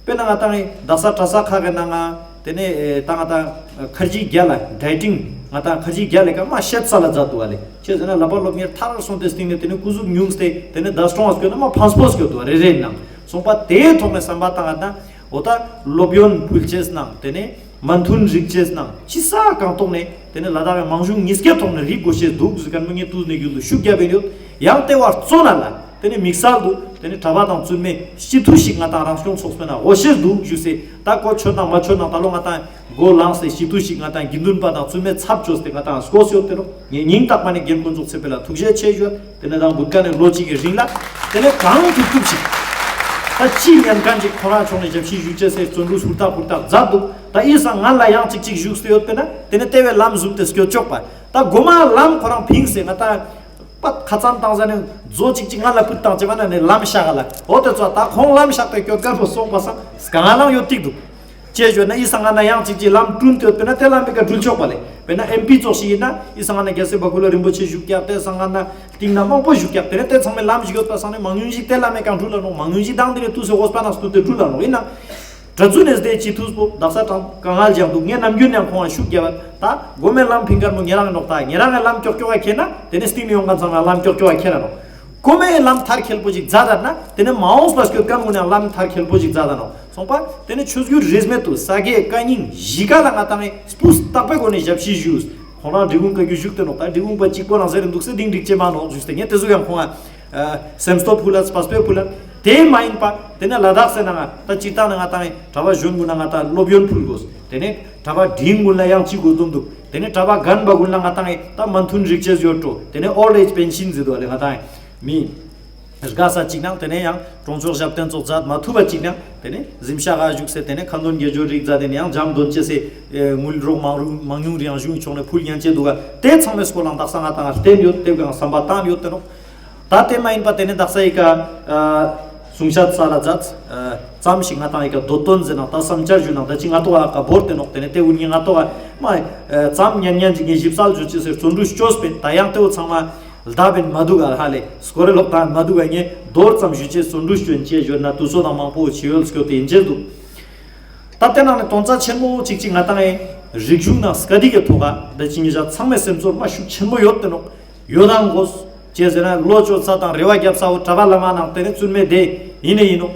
དཔེར་ན་ང་ཏང་ངི་དག་ས་གྲྭ་ས་ཁག་གི་ནང་ང་ཏེ་ནེ་ཨེ་ད་ང་ཏང་ཁར་ཇི་རྒྱལ་ལ་ཌའི་ཊིང་ང་ཏང་ཁར་ཇི་རྒྱལ་ལ་ཀ་མ་ཤེད་ས་ལ་མཛད་དུག་པ་ལེ། ཅི་ཟེར་ན་ལབ་པ་སློབ་གཉེར་མཐར་སོང་སྟེ་སྟིང་ནེ་ཏེ་ནེ་སྐུ་གཟུགས་ཉུང་སྟེ་ཏེ་ནེ་ཟླ་སྲོང་བ་སྐྱོད་ན་མ་ཕངས་པོ་སྐྱོད་དུག་པ་རེ་རེ་ནང་སོང་པ་ཏེའི་ཐོག་ནེ་བསམ་པ་བཏང་ང་ན་འོ་ད་སློབ་ཡོན་ཕུལ་ཅེས་ནང་ཏེ་ནེ་མ་མཐུན་རིག་ཅེས་ནང་ཅི་ས་གང་ཐོག་ནེ་ཏེ་ནེ་ལ་དྭགས་ཀྱི་མང་གཞུང་གཉིས་ཀའི་ཐོག་ནེ་རིག་དགོས་ཤེས་འདུག་ཟེར་ཁན་མོ་ངས་དུས་ནེ་རྒྱུན་དུ་ཤུགས་རྒྱབ་པའི་ཡོད། ཡང་ལྟེ་བ་གཙོ་ན་ལ་ཏེ་ནེ་དམིགས་བསལ་དུ་ཏེ་ནེ་གྲྭ་པ་དང་བཙུན་མའི་སྤྱི་འཐུས་ཤིག་ང་ཏང་རང་སྐྱོང་ཚོགས་པའི་ནང་དགོས་ཤེས་འདུག་ཞུས་སེ་ད་གོ་ཆོད་ནང་མ་ཆོད་ནང་ད་ལོ་ང་ཏང་མགོ་ལངས་སེ་སྤྱི་འཐུས་ཤིག་ང་ཏང་དགེ་འདུན་པ་དང་བཙུན་མའི་ཚབ་བཅོས་ཏེ་ང་ཏང་སྐོས་ཡོད་ཏེ་ནོག། ངས་སྙིང་ཐག་པ་ནེ་རྒན་དཀོན་མཆོག་ཚེ་འཕེལ་ལ་ཐུགས་རྗེ་ཆེ་ཞུ། ཏེ་ནེ་ད་བུད་ཁན་ནི་ལོ་གཅིག་གི་རིང་ལ་ཏེ་ནེ་གང་ཐུབ་ཐུབ་ཤིག་ད་ཅི་ཉན་ཁན་ཅིག་ཁོ་རང་ཕྱོགས་ནེ་ཞབས་ཕྱི་ཞུ་ཅེས་སེ་བརྩོན་འགྲུས་ཧུར་ཐག་ཧུར་ཐག་མཛད་དུག། ད་ཨི་སང་ང་ལ་ཡང་ཅིག་ཅིག་ཞུགས་སེ་ཡོད་པས་ན་ཏེ་ནེ་ལྟེ་བའི་ལམ་ཟུག་སྟེ་སྐྱོད་ཆོག་པ། ད་གོ་མ་ལམ་ཁོ་རང་ཕིངས་སེ་ང་ད་པད་ཁ་ཙམ་བཏང་ཟ་ནེ་མཛོ་ཅིག་ཅིག་ང་ལ་ཕུད་བཏང་ཅེས་པ་ན་ནེ་ལམ་ཤག་ག་ལ་འོ་ཏེ་ཙོགས་ད་ཁོང་ལམ་ཤག་སྟེ་སྐྱོད་ཁན་བོ་སོང་པ་སང་སྐ་ང་ལང་ཡོད་ཏིག་དུག། ཅི་ཞུ་ན་ཨི་སང་ང་ན་ཡང་ཅིག་ཅིག་ལམ་བསྐྲུན་ཏེ་ཡོད་པས་ན་ཏེ་ལམ་མི་ཀ་འགྲུལ་ཆོག་པ་ལེ། དཔེར་ན་ཨེམ་པི་ཙོགས་ཤིག་ཨིན་ན་ཨི་སང་ང་ན་རྒྱལ་སྲས་བ་ཀུ་ལ་རིན་པོ་ཆེ་བཞུགས་ཀྱག་ཏེ་སང་ང་ན་སྟིང་ན་མང་པོ་བཞུགས་ཀྱག་ཏེ་ནེ་ཏེ་ཚང་མའི་ལམ་ཞིག་ཡོད་པ་སང་ནེ་མང་ཉུང་ཞིག་ཏེ་ལམ་མེ་ཀ་འགྲུལ་ལ་ནོག། མང་ཉུང་ཞིག་དང་ཏེ་ནེ་ཏུས་སེ་འོས་པ་ནང་སྟུན་ཏེ་འགྲུལ་ལ་ནོག། ཨིན་ན་གྲྭ་བཙུན་ནེ་སྟེ་སྤྱི་འཐུས་པོ་དག་ས་དྲང་དཀའ་ངལ་ཅང་འདུག། ངས་ནམ་རྒྱུན་ཡང་ཁོང་ང་ཤུགས་རྒྱབ་པ་ད་གོ་མའི་ལམ་ཕིང་ཁན་བོ་ཉེ་རང་ཨིན་ནོག། ད་ཉེ་རང་ངི་ལམ་ཀྱོག་ཀྱོག་ག་ཁྱེར་ན་ཏེ་ནེ་སྟིང་ནེ་ཡོང་ཁན་ཚང་མ་ལམ་ཀྱོག་ཀྱོག་ག་ཁྱེར་ར་ནོག། གོ་མའི་ལམ་མཐར་འཁྱོལ་པོ་ཞིག་མཛད་ད་ན་ཏེ་ནེ་མ་འོངས་པ་སྐྱོད་ཁན་གུན་ཡང་ལམ་མཐར་འཁྱོལ་པོ་ཞིག་མཛད་ད་ནོག། སོང་པ་ཏེ་ནེ་ཆོས་བརྒྱུད་རིས་མེད་དུ་ས་དགེ་བཀའ་རྙིང་བཞི་ཀ་ལ་ང་ཏང་ངི་སྤུས་དག་པའི་སྒོ་ནེ་ཞབས་ཕྱི་ཞུས། ཁོང་རང་འབྲི་གུང་བཀའ་བརྒྱུད་བཞུགས་ཏེ་ནོག། ད་འབྲི་གུང་པ་གཅིག་པོ་རང་ཟེར་རེ་འདུག་སེ་དིང་འགྲིག་ཅེས་མ་ནོག་ཞུས་ཏེ་ངས་ཏེ་ཟུག་ཡང་ཁོང་ང་སེམས་སྟོབས་ཕུལ་ལ་སྤ་སྤེ་ཕུལ་ལ། ཏེ་མ་ཡིན་པ་ཏེ་ནེ་ལ་དྭགས་སི་ནང་ང་ད་སྤྱིར་བཏང་ནེ་ང་ཏང་ངི་གྲྭ་པ་གཞོན་གུན་ལ་ང་ཏང་སློབ་ཡོན་ཕུལ་དགོས། ཏེ་ནེ་གྲྭ་པ་འབྲིང་གུན་ལ་ཡང་ཅིག་དགོས་དོན་འདུག། ཏེ་ནེ་གྲྭ་པ་རྒན་པ་གུན་ལ་ང་ཏང་ངི་ད་མ་མཐུན་རིག་ཅེས་ཡོད་འགྲོ། ཏེ་ནེ་ཨོལ་ཨེཇ་པེན་ཤིན་ཟེར་དུག་ལེ། ང་ཏང་ངི་མི་དགའ་ས་ཅིག་ནང་ཏེ་ནེ་ཡང་གྲོང་ཆོག་ཞབས་བརྟན་ཙོགས་མཛད་མ་ཐུབ་པ་ཅིག་ནང་ཏེ་ནེ་གཟིམ་ཤག་ག་བཞུགས་སེ་ཏེ་ནེ་ཁ་འདོན་དགེ་སྦྱོར་རིགས་མཛད་དེ་ནེ་ཡང་འཇམ་འདོན་ཅེས་སེ་དངུལ་རོགས་མང་རུ་མང་ཉུང་རེ་ཡང་གཞུང་ཕྱོགས་ནེ་ཕུལ་ཉན་ཅེས་དུག་ག། ཏེ་ཚང་མའི་སྐོར་ལ་དག་ས་ང་ཏང་ང་བསྟན་ཡོད། ཏེ་གང་བསམ་པ་བཏང་ཡོད་ཏེ་ནོག། ད་ཏེ་མ་ཡིན་པ་ཏེ་ནེ་དག་ས་ཨི་ཀ་གསུང་བཤད་ས་ལ་མཛད། ཙམ་ཞིག་ང་ཏང་ཨི་ཀ་འདོད་དོན་ཟེར་ནང་ད་བསམ་འཆར་ཞུ་ནང་ད་ཅི་ང་ཏོག་ཨ་ཀ་བོར་ཏེ་ནོག། ཏེ་ནེ་ཏེ་གུན་ངས་ང་ཏོག་ཨ་མ་ཙམ་ཉན་ཉན་ཅིག་ངས་ཞིབ་གསལ་ཞུ་ཅེས་སེ་བརྩོན་འགྲུས་ཅོས་པས། ད་ཡང་ཏེ་བོ་ཚང་མ་ལྡབ་ཨིན་མ་དུག་ག། ཧ་ལེ་སྐོར་རེ་ལོག་ཏང་མ་དུག་ག། ངས་མདོར་ཙམ་ཞུ་ཅེས་བརྩོན་འགྲུས་ཅོ་ཨིན་ཅེས་ཞུ་ན་དུས་ཚོད་དང་མང་པོ་ཕྱི་ཡོལ་སྐྱོད་དེ་ཨིན་ཅེས་དུག། ད་ཏེ་ནང་ནེ་དོན་རྩ་ཆེན་མོ་ཅིག་ཅིག་ང་ཏང་ངི་རིག་གཞུང་ནང་སྐད་ཡིག་གི་ཐོག་ག་ད་ཅི་ཉེ་ཞ་ཚང་མའི་སེམས་ཚོར་མ་ཤུགས་ཆེན་མོ་ཡོད་ཏེ་ནོག། ཡོད་དང་དགོས། ཅི་ཟེར་ན་ལོ་ཅོ་ས་དང་རེ་བ་རྒྱབ་ས་བོ་གྲྭ་པ་བླ་མ་ནང་ཏེ་ནེ་བཙུན་མའི་སྡེ་ཨིན་ནེ་ཨིན་ནོག།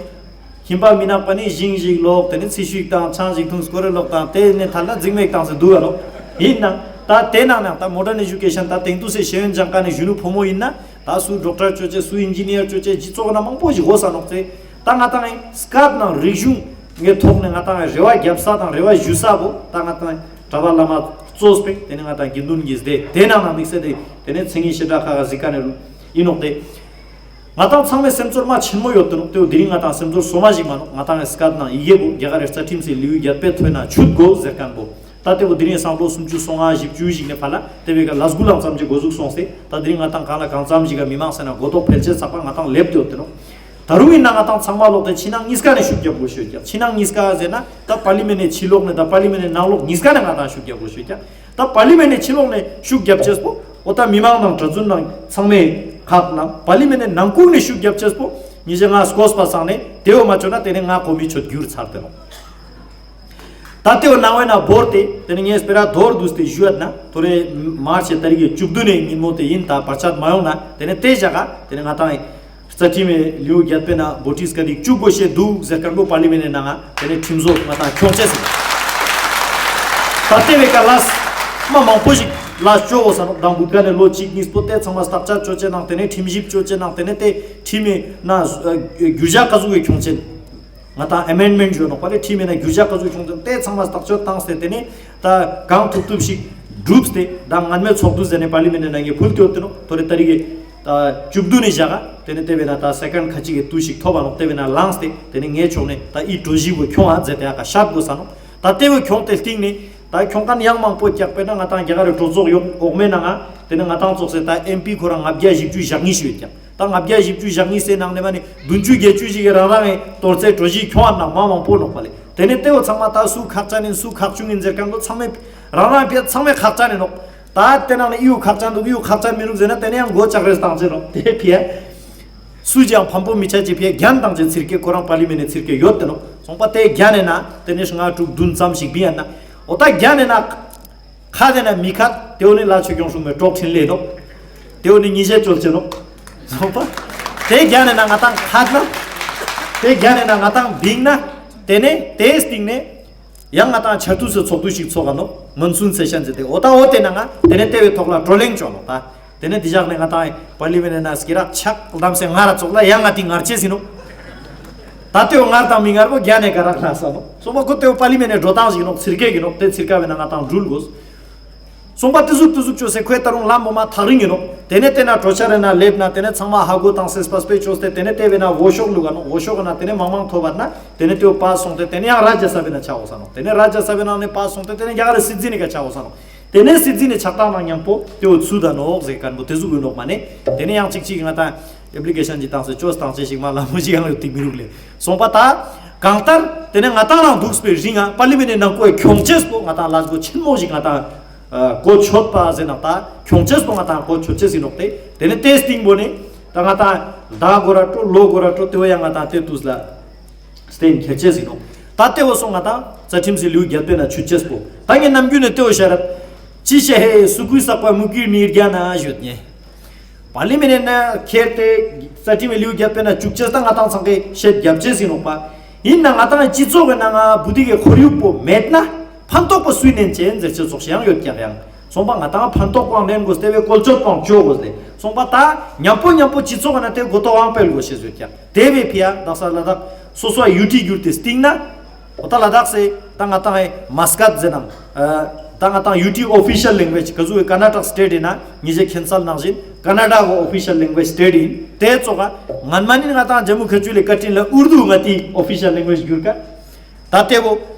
ཁྱིམ་པ་མི་ནག་པ་ནི་ཞིང་ཞིག་ལོག། ཏེ་ནེ་ཚི་ཤུག་དང་ཆང་ཞིག་འཐུང་སྐོར་རེ་ལོག་དང་ཏེ་ནེ་ཐ་ན་འཛིང་མེད་དང་ཟེར་དུག་ག་ལོ། ཨིན་ནའང་ད་ཏེ་ནང་ནང་ད་མོ་ཌརན་ཨེ་ཇུ་ཀེ་ཤན་ད་དེང་དུས་སི་ཤེས་ཡོན་སྦྱང་ཁན་ནི་གཞོན་ནུ་ཕོ་མོ་ཨིན་ན་ད་སུ་ཌོག་ཊར་ཅོ་ཅེས་སུ་ཨིན་ཇི་ནི་ཡར་ཅོ་ཅེས་ཅི་ཙོགས་ན་མང་པོ་ཞིག་དགོས་ས་ནོག་ཟེར། ད་ང་ཏང་ངི་སྐད་ནང་རིག་གཞུང་ངི་ཐོག་ནེ་ང་ཏང་ངི་རེ་བ་རྒྱབ་ས་དང་རེ་བ་ཞུ་ས་བོ་ད་ང་ཏང་གྲྭ་པ་བླ་མ་གཙོས་པའི་ཏེ་ནེ་ང་ཏང་དགེ་འདུན་གྱི་སྡེ་ཏེ་ནང་ན་དམིགས་བསལ་ཏེ་ཏེ་ནེ་མཚན་ཉིད་བཤད་གྲྭ་ཁག་ག་གཟིགས་ཀ་ནེ་ཨིན་ནོག་སྟེ། ང་ཏང་ཚང་མའི་སེམས་ཚོར་མ་ཆེན་མོ་ཡོད་ཏེ་ནོག། ཏེ་བོ་དེ་རིང་ང་ཏང་སེམས་ཚོར་སོ་མ་ཞིག་མ་ནོག། ང་ཏང་ངི་སྐད་ནང་ཡི་གེ་བོ་རྒྱ་གར་རི་རྩ་ཁྲིམས་སི་ལེའུ་བརྒྱད་པའི་ཐོད་ནེ་ཆུད་དགོས་ཟེར་ཁན་བོ། ད་ཏེ་བོ་དེ་རིང་སང་ལོ་སུམ་ཅུ་སོ་ལྔ་བཞི་བཅུ་ཞིག་ནེ་ཕར་ལ་ཏེ་བོའི་ཀ་ལས་འགུལ་ལམ་ཙམ་ཅིག་འགོ་འཛུགས་སོང་སྟེ་ད་དེ་རིང་ང་ཏང་གང་ལ་གང་ཙམ་ཞིག་ག་མི་མང་སེ་ན་གོ་རྟོགས་འཕེལ་ཅེས་ཚག་པ་ང་ཏང་ལེབ་ཏེ་ཡོད་ཏེ་ནོག། ད་རུང་ཨིན་ན་ང་ཏང་ཚང་མ་ལོག་སྟེ་ཕྱི་ནང་གཉིས་ཀ་ནེ་ཤུགས་རྒྱབ་དགོས་ཤེས་ཀྱག། ཕྱི་ནང་གཉིས་ཀ་ཟེར་ན་ད་པར་ལི་མེན་ནེ་ཕྱི་ལོགས་ནེ་ད་པར་ལི་མེན་ནེ་ནང་ལོགས་གཉིས་ཀ་ནེ་ང་ཏང་ཤུགས་རྒྱབ་དགོས་ཤེས་ཀྱག། ད་པར་ལི་མེན་ནེ་ཕྱི་ལོགས་ནེ་ཤུགས་རྒྱབ་ཅེས་པོ་འོ་ད་མི་མང་དང་གྲྭ་བཙུན་དང་ཚང་མའི་ཁག་ནང་པར་ལི་མེན་ནེ་ནང་ཁུལ་ནེ་ཤུགས་རྒྱབ་ཅེས་པོ་ཉེ་ཞ་ང་སྐོས་པ་སང་ནེ་ཏེ་བོ་མ་ཅོ་ན་ཏེ་ནེ་ང་གོ་མི་ཆོད་གྱུར་ཚར་ཏེ་ནོག། ད་ཏེ་བོ་ནང་བའི་ནང་བོར་ཏེ་ཏེ་ནེ་ངས་སྤེ་ར་མདོར་བསྡུས་ཏེ་ཞུ་ཡ་ན་ཐོ་རེ་མར་ཆི་ཏ་རིག་གི་བཅུ་བདུན་ནེ་ཉིན་མོ་ཏེ་ཨིན། ད་བར་ཆད་མ་ཡོང་ན་ཏེ་ནེ་ཏེ་ཞག་ག་ཏེ་ནེ་ང་ཏང་རྩ་ཁྲིམས་སི་ལེའུ་བརྒྱད་པའི་ནང་བོ་ཊི་སྐད་ཡིག་བཅུག་དགོས་ཤེས་དུག་ཟེར་ཁན་བོ་པར་ལི་མེན་ནི་ནང་ང་ཏེ་ནེ་ཁྲིམས་བཟོ་ང་ཏང་ཁྱོང་ཅེས་ཟེར། ད་ལྟེ་བའི་ཀ་ལས་མ་མང་པོ་ཞིག་ལས་ཅོ་འོ་ས་ནོག། དང་བུད་ཀ་ནེ་ལོ་གཅིག་གཉིས་པོ་ཏེ་ཚང་མ་བརྟག་དཔྱད་ཅོ་ཅེས་ནང་ཏེ་ནེ་ཁྲིམས་ཞིབ་ཅོ་ཅེས་ནང་ཏེ་ནེ་ཏེ་ཁྲིམས་མི་ན་ཨ་གུར་ཞ་ཀ་ཟུག་གི་ཁྱོང་ཅེས། ང་ཏང་ཨེ་མེན་མེན་ཊ་ཞུ་ནོག་པ་ལེ། ཁྲིམས་མི་ན་གུར་ཞ་ཀ་ཟུག་ཁྱོང་ཅེས་ཏེ་ཚང་མ་བརྟག་དཔྱད་བཏང་སྟེ་ཏེ་ནེ་ད་གང་ཐུབ་ཐུབ་ཞིག་སྒྲུབ་སྟེ་ད་ངན་མེད་ཚོགས་འདུ་ཟེར་ནེ་པར་ལི་མེན་ཊ་ནང་ངེ་ཕུལ་ཏེ་ཡོད་དེ་ནོག། ཐོ་རེ་ཏ་རིག་གི་ད་བཅུ་བདུན་ནེ་བཞག་ག་ཏེ་ནེ་ཏེ་བས་ན་ད་སེ་ཀེན་ཌ་ཁ་ཅིག་གི་དུས་ཤིག་ཐོབ་པ་ནོག། ཏེ་བས་ན་ལངས་ཏེ་ཏེ་ནེ་ངའི་ཕྱོགས་ནེ་ད་འི་གྲོས་གཞི་བོ་ཁྱོང་ཨ་ཟེར་ཏེ་ཨ་ཀ་ཤད་དགོས་ས་ནོག། ད་ཏེ་བོ་ཁྱོང་སྟེ་སྟིང་ནེ་ད་ཁྱོང་མཁན་ཡང་མང་པོ་ཀྱག། དཔེར་ན་ང་ཏང་རྒྱ་གར་རི་གྲོས་ཚོགས་ཡོག་འོག་མའི་ནང་ང་ཏེ་ནེ་ང་ཏང་ཚོགས་སེ་ད་ཨེམ་པི་ཁོ་རང་ལྔ་བརྒྱ་བཞི་བཅུ་ཞེ་གཉིས་ཤིག་ཡོད་ཀྱག། ད་ལྔ་བརྒྱ་བཞི་བཅུ་ཞེ་གཉིས་སེ་ནང་ནེ་མ་ནེ་བདུན་ཅུ་བརྒྱད་ཅུ་ཞིག་གི་རང་རང་ངི་དོར་ཚེ་གྲོས་གཞི་ཁྱོང་ཨ་ན་མ་མང་པོ་ནོག་པ་ལེ། ཏེ་ནེ་ཏེ་བོ་ཚང་མ་ད་སུ་ཁག་ཅན་ཨིན་སུ་ཁག་ཆུང་ཨིན་ཟེར་མཁན་བོ་ཚང་མའི་རང་རང་ཕི་ཚང་མའི་ཁག་ཅན་ཨིན་ནོག། ད་ཏེ་ནང་ནེ་འི་བོ་ཁག་ཅན་འདུག་འི་བོ་ཁག་ཅན་མི་འདུག་ཟེར་ན་ཏེ་ནེ་ཡང་མགོ་ལྕགས་རེས་བཏང་ཅེས་ནོག། ཏེ་ཕི་ཡ་སུ་ཅང་ཕམ་པོ་མི་ཆ་ཅེས་ཕི་ཡ་རྒྱན་བཏང་ཅེས་ཚིར་ཀེ་ཁོ་རང་པར་ལི་མེན་ཊ་ནེ་ཚིར་ཀེ་ཡོད་དེ་ནོག། སོང་པ་ཏེ་རྒྱན་ཨིན་ན་ཏེ་ནེ་ལྔ་དྲུག་བདུན་ཙམ་ཞིག་བི་ཡ་ན་འོ་ད་རྒྱན་ཨིན་ན་ཁ་ཏེ་ན་མི་ཁ་ཏེ་བོ་ནི་ལ་ཆོས་སྐྱོང་སྲུང་མའི་གྲོགས་འཕྲིན་ལས་ནོག། ཏེ་བོ་ནི་ཉི་ཤེས་བཅོལ་ཅེས་ནོག། སོང་པ་ཏེ་རྒྱན་ཨིན་ན་ང་ཏང་ཁ་ན་ཏེ་རྒྱན་ཨིན་ན་ང་ཏང་བིང་ན་ཏེ་ནེ་ཏེའི་སྟིང་ནེ་ཡང་ང་ཏང་ཆར་དུས་སུ་ཚོགས་འདུ་ཞིག་ཚོགས་ག་ནོག། མོན་སུན་སེ་ཤན་ཟེར་ཏེ་འོ་ད་འོ་ཏེ་ནང་ང་ཏེ་ནེ་ཏེ་བོའི་ཐོག་ལ་བགྲོ་གླེང་ཅོ་ནོག་ད། ཏེ་ནེ་ཏེ་ཞག་ནེ་ང་ཏང་པར་ལི་མེན་ཊ་ནེ་སྐེ་རགས་ཆག་ལྡམ་སེ་ངར་ར་ཙོགས་ལ་ཡང་ང་ཏི་ངར་ཅེས་ཨིན་ནོག། ད་ཏེ་བོ་ངར་དང་མི་ངར་བོ་རྒྱན་ནེ་ག་རག་ལ་ས་ནོག། སོང་པ་ཁོ་ཏེ་བོ་པར་ལི་མེན་ཊ་ནེ་འགྲོ་སྟངས་ཤིག་ནོག། ཚིར་ཀེ་གི་ནོག། ཏེ་ཚིར་ཀ་བས་ན་ང་ཏང་འགྲུལ་དགོས། སོང་པ་ཏེ་ཟུག་ཏེ་ཟུག་ཅོས་སེ་ཁོའི་ད་རུང་ལམ་བོ་མ་ཐག་རིང་ཨིན་ནོག། ཏེ་ནེ་ཏེ་ན་གྲོས་འཆར་རེ་ན་ལེབ་ན་ཏེ་ནེ་ཚང་མ་ཧ་གོ་བཏང་སེ་སྤེ་སྤེ་ཅོས་ཏེ་ཏེ་ནེ་ཏེ་བས་ན་འོ་ཤོག་ལུག་ག་ནོག། འོ་ཤོག་ག་ན་ཏེ་ནེ་མང་མང་ཐོབ་པ་ན་ཏེ་ནེ་ཏེ་བོ་པཱས་སོང་སྟེ་ཏེ་ནེ་ཡང་རཱ་ཇ་ས་བྷའི་ནང་ཆ་འོ་ས་ནོག། ཏེ་ནེ་རཱ་ཇ་ས་བྷའི་ནང་ནེ་པཱས་སོང་སྟེ་ཏེ་ནེ་རྒྱ་གར་རི་སྲིད་འཛིན་ནི་ཀ་ཆ་འོ་ས་ནོག། ཏེ་ནེ་སྲིད་འཛིན་ནི་ཆགས་སྟངས་ནང་མཉམ་པོ་ཏེ་བོ་ཚུད་ད་ནོག་ཟེར་མཁན་བོ་ཏེ་ཟུག་ཨིན་ནོག་མ་ནེ། ཏེ་ནེ་ཡང་ཅིག་ཅིག་ང་ཏང་ཨེབ་ལི་ཀེ་ཤན་ཅིག་བཏང་སེ་ཅོས་བཏང་ཅེས་ཤིག་མ་ལ་མོ་ཅིག་ཡང་ཡོད་ཏེ་མི་རུག་ལེ། སོང་པ་ད་གང་ལྟར་ཏེ་ནེ་ང་ཏང་རང་འདུག་སྤེ་རིང་ང་པར་ལི་མེན་ཊ་ནང་ཁོའི་ཁྱོང་ཅེས་པོ་ང་ཏང་ལས་སྒོ་ཆེན་མོ་ཞིག་ང་ཏང་གོ་ཆོད་པ་ཟེར་ན་ད་ཁྱོང་ཅེས་པོ་ང་ཏང་གོ་ཆོད་ཅེས་ཨིན་ནོག་ཏེ། ཏེ་ནེ་ཏེ་སྟིང་བོ་ནེ་ད་ང་ཏང་ད་གོ་ར་ཏོ་ལོ་གོ་ར་ཏོ་ཏེ་བོ་ཡང་ང་ཏང་ཏེ་དུས་ལ་སྟན་ཁྱེར་ཅེས་ཨིན་ནོག། ད་ཏེ་བོ་སོང་ང་ཏང་རྩ་ཁྲིམས་སི་ལེའུ་བརྒྱད་པའི་ནང་ཆུད་ཅེས་པོ་ད་ངས་ནམ་རྒྱུན་ནེ་ཏེ་བོ་ཤར་ར་ཅི་ཤེས་ཧེ་སུ་ཀུའི་བསགས་པ་མུ་གེའི་ནི་རྒྱ་ན་ཞུས་ཏེ་ནེ། པར་ལི་མེན་ཊ་ནེ་ཁྱེར་ཏེ་རྩ་ཁྲིམས་སི་ལེའུ་བརྒྱད་པའི་ནང་ཆུད་ཅེས་ད་ང་ཏང་ཚང་ཀའི་ཤེད་རྒྱབ་ཅེས་ཨིན་ནོག་པ། ཨིན་ན་ང་ཏང་སྤྱི་ཚོགས་ཀྱི་ནང་ང་བུ་དིག་གི་ཁོར་ཡུག་པོ་མེད་ན་ཕན་ཐོགས་པོ་སུའི་ནན་ཅེན་ཟེར་ཅེས་ཙོགས་ཤིག་ཡང་ཡོད་ཀྱག་ཡང་། སོང་པ་ང་ཏང་ཕན་ཐོགས་པོའང་ལེན་དགོས། ཏེ་བས་བཀོལ་སྤྱོད་པོའང་ཅོ་དགོས་ལེ། སོང་པ་ད་མཉམ་པོ་མཉམ་པོ་སྤྱི་ཚོགས་ཀྱི་ནང་ཏེ་གོ་ཐོག་ཨང་སྤེལ་དགོས་ཤེས་ཡོད་ཀྱག། ཏེ་བས་ཕི་ཡ་དག་ས་ལ་དྭགས་སོ་སོ་ཡུ་ཊི་གྱུར་ཏེ་སྟིང་ན། འོ་ད་ལ་དྭགས་སེ་ད་ང་ཏང་ཨེ་མ་སྐད་ཟེར་ནང་། ཨ་ད་ང་ཏང་ཡུ་ཊི་ཨོ་ཕི་ཤལ་ལེང་གུ་ཨེཇ་ག་ཟུག་གི་ཀར་ན་ཊག་སི་ཊེཊ་ཨིན་ན་ཉེ་ཞའི་ཁྱེན་སལ་ནང་བཞིན་ཀར་ན་ཊ་ཀ་ཨོ་ཕི་ཤལ་ལེང་གུ་ཨེཇ་སི་ཊེཊ་ཨིན། ཏེ་ཙོགས་ཀ་ངན་མ་ནི་ང་ཏང་ཇམ་མུ་ཁ་ཆུ་ལེ་བཀའ་དྲིན་ལ་ཨུར་དུ་ང་ཏི་ཨོ་ཕི་ཤལ་ལེང་གུ་ཨེཇ་གྱུར་ཀ། ད་ཏེ་བོ་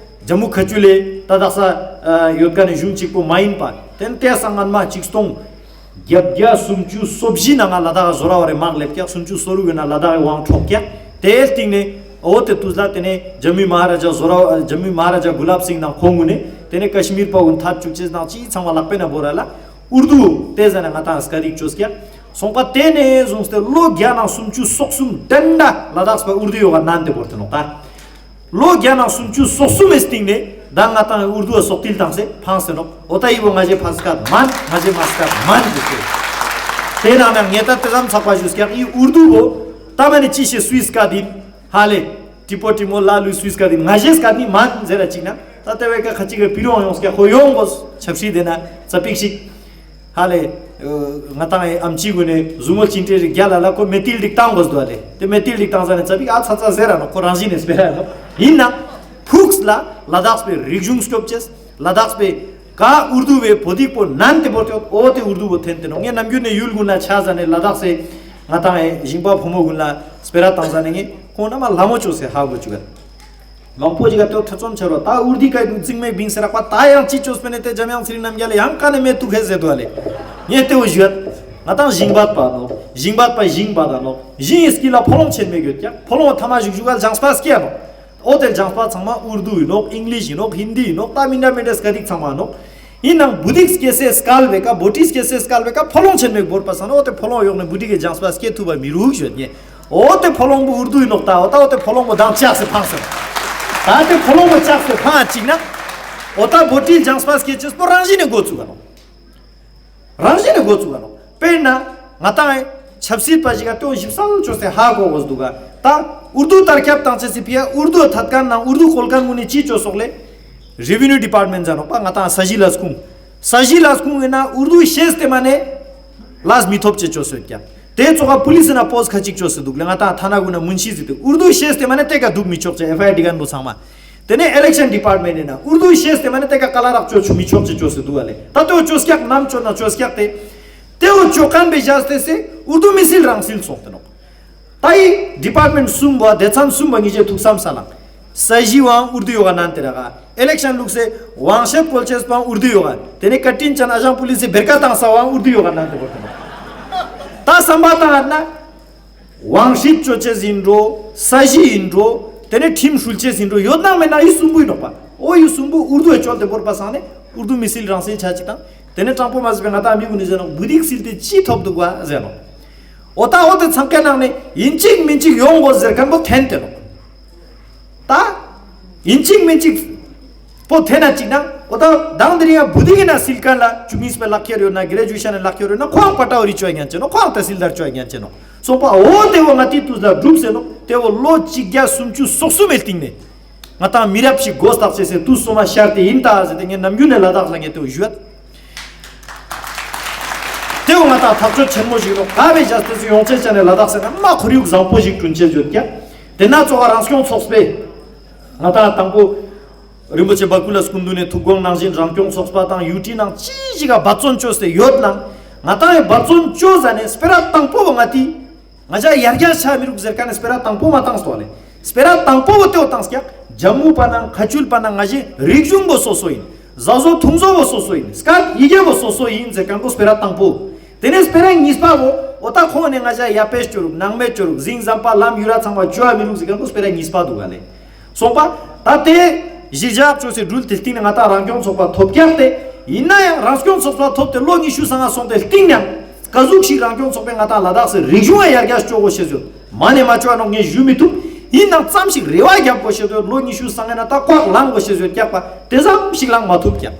ཇམ་མུ་ཁ་ཆུ་ལེ་ད་དག་ས་ཨ་ཡོད་ཀ་ནི་གཞུང་གཅིག་པོ་མ་ཨིན་པ། ཏེ་ནེ་ཏེ་སང་ངན་མ་ཆིག་སྟོང་བརྒྱད་བརྒྱ་སུམ་ཅུ་སོ་བཞི་ནང་ང་ལ་དྭགས་ཟོ་ར་བ་རེ་དམག་ལེབ་ཀྱག། སུམ་ཅུ་སོ་དྲུག་གི་ནང་ལ་དྭགས་ཀྱི་དབང་འཕྲོག་ཀྱག། ཏེའི་སྟིང་ནེ་འོ་ཏེ་དུས་ལ་ཏེ་ནེ་ཇམ་མུའི་མ་ཧ་ར་ཇ་ཟོ་ར་ཇམ་མུའི་མ་ཧ་ར་ཇ་གུ་ལབ་སིང་དང་ཁོང་གུན་ནེ་ཏེ་ནེ་ཀ་ཤི་མིར་པ་གུན་ཐད་ཅུག་ཅེས་དང་ཅི་ཚང་མ་ལག་པའི་ནང་བོར་ར་ལ་ཨུར་དུ་ཏེ་ཟ་ནེ་ང་ཏང་སྐད་ཡིག་ཅོས་ཀྱག། སོང་པ་ཏེ་ནེ་བཟུང་སྟེ་ལོ་བརྒྱ་ནང་སུམ་ཅུ་སོ་གསུམ་ཏན་ཏན་ལ་དྭགས་པ་ཨུར་དུ་ཡོག་ག་ནན་ཏེ་བོར་ཏེ་ནོག་ད། ལོ་བརྒྱ་ནང་སུམ་ཅུ་སོ་གསུམ་མི་སྟིང་ནེ་ད་ང་ཏང་ཨུར་དུ་བ་སོག་ཏིལ་བཏང་སེ་ཕངས་སེ་ནོག། འོ་ད་འི་བོ་ང་ཞའི་ཕ་སྐད་མན། ང་ཞའི་མ་སྐད་མན་ཞུས་ཏེ། ཏེ་ནང་ནེ་ངས་ད་ཏེ་ཙམ་ཚགས་པ་ཞུས་ཀྱག། འི་ཨུར་དུ་བོ་ད་མ་ནེ་ཅི་ཤེས་སུའི་སྐད་ཨིན། ཧ་ལེ། ཏི་པོ་ཏི་མོ་ལ་ལུའི་སུའི་སྐད་ཨིན། ང་ཞའི་སྐད་ནི་མན་ཟེར་ར་ཅིག་ན་ད་ཏེ་བས་ཀ་ཁ་ཅིག་གི་པི་རོང་ཡོངས་ཀྱག། ཁོ་ཡོང་དགོས་ཆབ་སྲིད་དེ་ན་ཙ་པིག་ཞིག། ཧ་ལེ། ང་ཏང་ཨེ་ཨམ་ཆི་གུན་ནེ་ཟུ་མོ་ཅིན་ཏེ་རི་རྒྱ་ལ་ལ་ཁོ་མེ་ཏིལ་དིག་བཏང་དགོས་འདུག་ལེ། ཏེ་མེ་ཏིལ་དིག་བཏང་ཟ་ནེ་ཙ་པིག་ཨ་ཚ་ཚ་ཟེར་ར་ནོག། ཁོ་རང་བཞིན་ནེ་སྤེ་ར་ནོག། ཨིན་ན་ཕུགས་ལ་ལ་དྭགས་པའི་རིག་གཞུང་སྐྱོབ་ཅེས། ལ་དྭགས་པའི་ཀ་ཨུར་དུ་བའི་བོ་དིག་པོ་ནན་ཏེ་བོར་ཏེ་འོ་ཏེ་ཨུར་དུ་བོ་ཐེན་ཏེ་ནོག། ངས་ནམ་རྒྱུན་ནེ་ཡུལ་གུན་ན་ཆ་ཟ་ནེ་ལ་དྭགས་སེ་ང་ཏང་ཨེ་ཞིང་པ་ཕོ་མོ་གུན་ལ་སྤེ་ར་བཏང་ཟ་ནེ་ངས་ཁོང་ན་མ་ལ་མོ་ཅོས་སེ་ཧ་གོ་ཅུག་ག། མང་པོ་ཞིག་ག་ཏེ་ཐེ་ཚོམ་ཆེ་རོ། ད་ཨུར་དུ་ཀ་ཡི་དུ་ཚིག་མེད་བིང་སེ་རག་པ་ད་ཡང་ཅི་ཅོས་པེ་ནེ་ཏེ་འཇམ་དབྱངས་ཚེ་རིང་རྣམ་རྒྱལ་ལ་ཡང་ཀ་ནེ་མེད་ཐུག་ཧེ་ཟེར་དུ་ཨ་ལེ། ངས་ཏེ་བོ་ཞུ་ཡ། ང་ཏང་ཞིང་པ་པ་ནོག། ཞིང་པ་པ་ཞིང་པ་ད་ནོག། ཞིང་ངི་སྐྱིལ་ལ་ཕོ་ལོང་ཆེན་མེད་ཡོད་ཀྱག། ཕོ་ལོང་ཐ་མ་ཞུག་ཞུག་ག་ལྗང་སྤ་སྐྱེ་ནོག། འོ་ཏེ་ལྗང་སྤ་ཚང་མ་ཨུར་དུ་ཨིན་ནོག། ཨིང་ལིཤ་ཨིན་ནོག། ཧིན་དི་ཨིན་ནོག། ད་མི་འདྲ་མི་འདྲ་སྐད་ཡིག་ཚང་མ་ཨིན་ནོག། ཨིན་ནའང་བུ་དིག་སྐྱེ་སའི་སྐལ་བེ་ཀ་བོ་ཊི་སྐྱེ་སའི་སྐལ་བེ་ཀ་ཕོ་ལོང་ཆེན་མེད་བོར་པ་སང་ན་འོ་ཏེ་ཕོ་ལོང་ཡོག་ནེ་བུ་དིག་གི་ལྗང་སྤ་སྐྱེ་ཐུབ་པ་མི་རུག་ཞུ་ཡ་ཉེ། འོ་ཏེ་ཕོ་ལོང་བོ་ཨུར་དུ་ཨིན་ནོག་ད། འོ་ད་འོ་ཏེ་ཕོ་ལོང་བོ་མདང་ལྕགས་སེ་ཕངས་སེ། ད་ཏེ་ཕོ་ལོང་བོ་ལྕགས་སེ་ཕངས་ཅིག་ན། འོ་ད་བོ་ཊི་ལྗང་སྤ་སྐྱེ་ཅེས་པོ་རང་བཞིན་ནེ་འགོ་ཚུགས་ག་ནོག། རང་བཞིན་ནེ་འགོ་ཚུགས་ག་ནོག། དཔེར་ན་ང་ཏང་ཆབ་སྲིད་པ་ཞིག་ག་ཏེ་བོ་ཞིབ་གསལ་ཅོས་སེ་ཧ་གོ་དགོས་འདུག་ག། ད་ཨུར་དུ་དར་ཁྱབ་བཏང་ཅེས་སི་ཕི་ཡ་ཨུར་དུ་ཐད་མཁན་ནང་ཨུར་དུ་བཀོལ་མཁན་གུན་ནི་ཅི་ཅོས་སོག་ལེ། རེ་བེ་ནིའུ་ཌི་པཱརཊ་མེནཊ་ཟེར་ནོག་པ། ང་ཏང་ས་གཞི་ལས་ཁུངས། ས་གཞི་ལས་ཁུངས་ཨིན་ན་ཨུར་དུ་ཤེས་ཏེ་མ་ནེ་ལས་མི་ཐོབ་ཅེས་ཅོས་ཡོད་ཀྱག། ཏེ་ཙོགས་པུ་ལིས་ཨིན་ན་པོསྚ་ཁ་ཅིག་ཅོས་ཏེ་དུག་ལེ། ང་ཏང་ཐ་ན་གུན་ན་མུན་ཤི་ཟེར་ཏེ་ཨུར་དུ་ཤེས་ཏེ་མ་ནེ་ཏེ་ཀ་དུག་མི་ཆོག་ཅེས་ཨེཕ་ཨའི་ཨར་སྒྲིག་ཁན་བོ་ཚང་མ། ཏེ་ནེ་ཨི་ལེག་ཤན་ཌི་པཱརཊ་མེནཊ་ཨིན་ན་ཨུར་དུ་ཤེས་ཏེ་མ་ནེ་ཏེ་ཀ་ཀ་ལ་རག་ཅོ་ཆུག་མི་ཆོག་ཅེས་ཅོས་ཏེ་དུག་པ་ལེ། ད་ཏེ་བོ་ཅོས་ཀྱག་ནམ་ཅོ་ན་ཅོས་ཀྱག་ཏེ། ཏེ་བོ་ཅོ་ཁན་བེ་ཞག་སྟེ་སེ་ཨུར་དུ་མི་སིལ་རང་སིལ་སོང་སྟེ་ནོག། ད་འི་ཌི་པཱརཊ་མེནཊ་གསུམ་པོ་སྡེ་ཚན་གསུམ་པོ་ངེ་ཞེ་ཐུགས་བསམ་སལ་ལང་། ས་གཞི་བོའང་ཨུར་དུ་ཡོད་ག་ནན་ཏེ་རག་ག། ཨི་ལེག་ཤན་ལུགས་སེ་དབང་ཤེད་བཀོལ་ཅེས་པོའང་ཨུར་དུ་ཡོད་ག། ཏེ་ནེ་བཀའ་དྲིན་ཅན་ཨ་ཞང་པུ་ལིས་སི་བེར་ཀ་བཏང་ས་བོའང་ཨུར་དུ་ཡོད་ག་ནན་ཏེ་བོར་ཏེ་ནོག། ད་བསམ་པ་བཏང་ཡོད་ན། དབང་ཤེད་ཅོ་ཅེས་ཨིན་འགྲོ། ས་གཞི་ཨིན་འགྲོ། ཏེ་ནེ་ཁྲིམས་སྲུང་ཅེས་ཨིན་འགྲོ། ཡོད་ན་མེད་ན་འི་གསུམ་པོ་ཨིན་ནོག་པ། འོ་འི་གསུམ་པོ་ཨུར་དུ་ཡ་ཅོལ་ཏེ་བོར་པ་སང་ནེ་ཨུར་དུ་མི་སིལ་རང་སིལ་ཆ་ཅིག་དང་། ཏེ་ནེ་དྲང་པོ་མ་ཟེར་བའི་ང་ཏང་མི་གུན་ནི་ཟེར་ནོག་བུ་ཏིག་སིལ་ཏེ་ཅི་ཐོབ་དུག་པ་ཟེར་ནོག། འོ་ད་འོ་ཏེ་ཚང་ཀའི་ནང་ནེ་ཨིན་ཅིག་མིན་ཅིག་ཡོང་དགོས་ཟེར་ཁན་བོ་ཐེན་ཏེ་ནོག། ད་ཨིན་ཅིག་མིན་ཅིག་པོ་ཐེན་ན་ཅིག་ན་འོ་ད་དང་དེ་རིང་ཡང་བུ་ཏིག་ཨིན་ན་སིལ་ཁན་ལ་ཅུ་གཉིས་པའི་ལག་ཁྱེར་ཡོད་ན་གྲེ་ཇུ་ཨེ་ཤན་ལག་ཁྱེར་ཡོད་ན་ཁོང་པ་ཏྲ་ཨོ་རི་ཅོ་ཉན་ཅེ་ནོག། ཁོང་ཏ་སིལ་དར་ཅོ་ཉན་ཅེ་ནོག། སོང་པ་འོ་ཏེ་བོ་ང་ཏི་ཏུས་ལ་གྲུབ་ཟེར་ནོག། ཏེ་བོ་ལོ་ཅིག་གྱ་སུམ་ཅུ་སོ་གསུམ་མེ་སྟིང་ནེ། ང་ཏང་མི་རབས་ཤིག་གོ་སྟག་ཅེས་སེ་ཏུས་སོ་མ་ཤར་ཏེ་ཨིན་ད་ཟེར་ཏེ་ངས་ནམ་རྒྱུན་ནེ་ལ་དྭགས་ལ་ངས་ཏེ་བོ་ཞུ་ཡོད། ཏེ་བོ་ང་ཏང་ཐག་གཅོད་ཆེན་མོ་ཞིག་ནོག། ག་བེ་ཞག་སྟེ་ཡོང་ཅེས་ཅན་ནེ་ལ་དྭགས་ཟེར་ན་མ་ཁོར་ཡུག་བཟང་པོ་ཞིག་བསྐྲུན་ཅེས་ཡོད་ཀྱག། ཏེ་ན་ཙོགས་རང་སྐྱོང་ཚོགས་པའི་ང་ཏང་དང་པོ་རིན་པོ་ཆེ་བ་ཀུ་ལ་སྐུ་མདུན་ནེ་ཐུགས་དགོངས་ནང་བཞིན་རང་སྐྱོང་ཚོགས་པ་དང་ཡུ་ཊི་ནང་ཅི་ཞིག་ག་འབད་བརྩོན་ཅོས་ཏེ་ཡོད་ནང་ང་ཏང་ཡང་འབད་བརྩོན་ཅོ་ཟ་ནེ་སྤེ་ར་དང་པོ་བོ་ང་ཏི། ང་ཅག་ཡར་རྒྱས་ཆ་མི་རུག་ཟེར་ཁན་ནི་སྤེ་ར་དང་པོ་མ་བཏང་སྟོ་ལེ། སྤེ་ར་དང་པོ་བོ་ཏེ་བོ་བཏང་ཀྱག། ཇམ་མུ་པ་ནང་ཁ་ཆུལ་པ་ནང་ང་ཞེ་རིག་གཞུང་བོ་སོ་སོ་ཨིན། ཟ་ཟོ་ཐུང་ཟོ་བོ་སོ་སོ་ཨིན། སྐད་ཡི་གེ་བོ་སོ་སོ་ཨིན་ཟེར་ཁན་བོ་སྤེ་ར་དང་པོ། ཏེ་ནེ་སྤེ་ར་གཉིས་པ་བོ་འོ་ཏ་ཁོང་ནེ་ང་ཅག་ཡ་པེ་ཅོ་རུག་ནང་མེད་ཅོ་རུག་ཟིང་ཟམ་པ་ལམ་ཡུ་ར་ཚང་མ་ཅོ་ཡ་མི་རུག་ཟེར་ཁན་བོ་སྤེ་ར་གཉིས་པ་དུག་ག་ལེ། སོང་པ་ད་ཏེ་གཞི་བཞག་ཅོས་སེ་འགྲུལ་ཏེ་སྟིང་ནེ་ང་ཏང་རང་སྐྱོང་ཚོགས་པ་ཐོབ་ཀྱག་སྟེ། ཨིན་ན་ཡང་རང་སྐྱོང་ཚོགས་པ་ཐོབ་སྟེ་ལོ་ཉི་ཤུ་སང་ང་སོང་སྟེ་སྟིང་ནེ་ཀ་ཟུག་ཞིག་རང་སྐྱོང་ཚོགས་པས་ང་ཏང་ལ་དྭགས་སི་རིག་གཞུང་ཡར་རྒྱས་ཅོ་གོ་ཤེས་ཡོད། མ་ནེ་མ་ཅོ་ནོག་ངས་ཞུ་མི་ཐུབ། ཨིན་ནའང་ཙམ་ཞིག་རེ་བ་རྒྱབ་གོ་ཤེས་ཡོད། ལོ་ཉི་ཤུ་སང་ང་ན་ད་ཀོག་ལང་གོ་ཤེས་ཡོད་ཀྱག་པ། ཏེ་ཙམ་ཞིག་ལང་མ་ཐུབ་ཀྱག།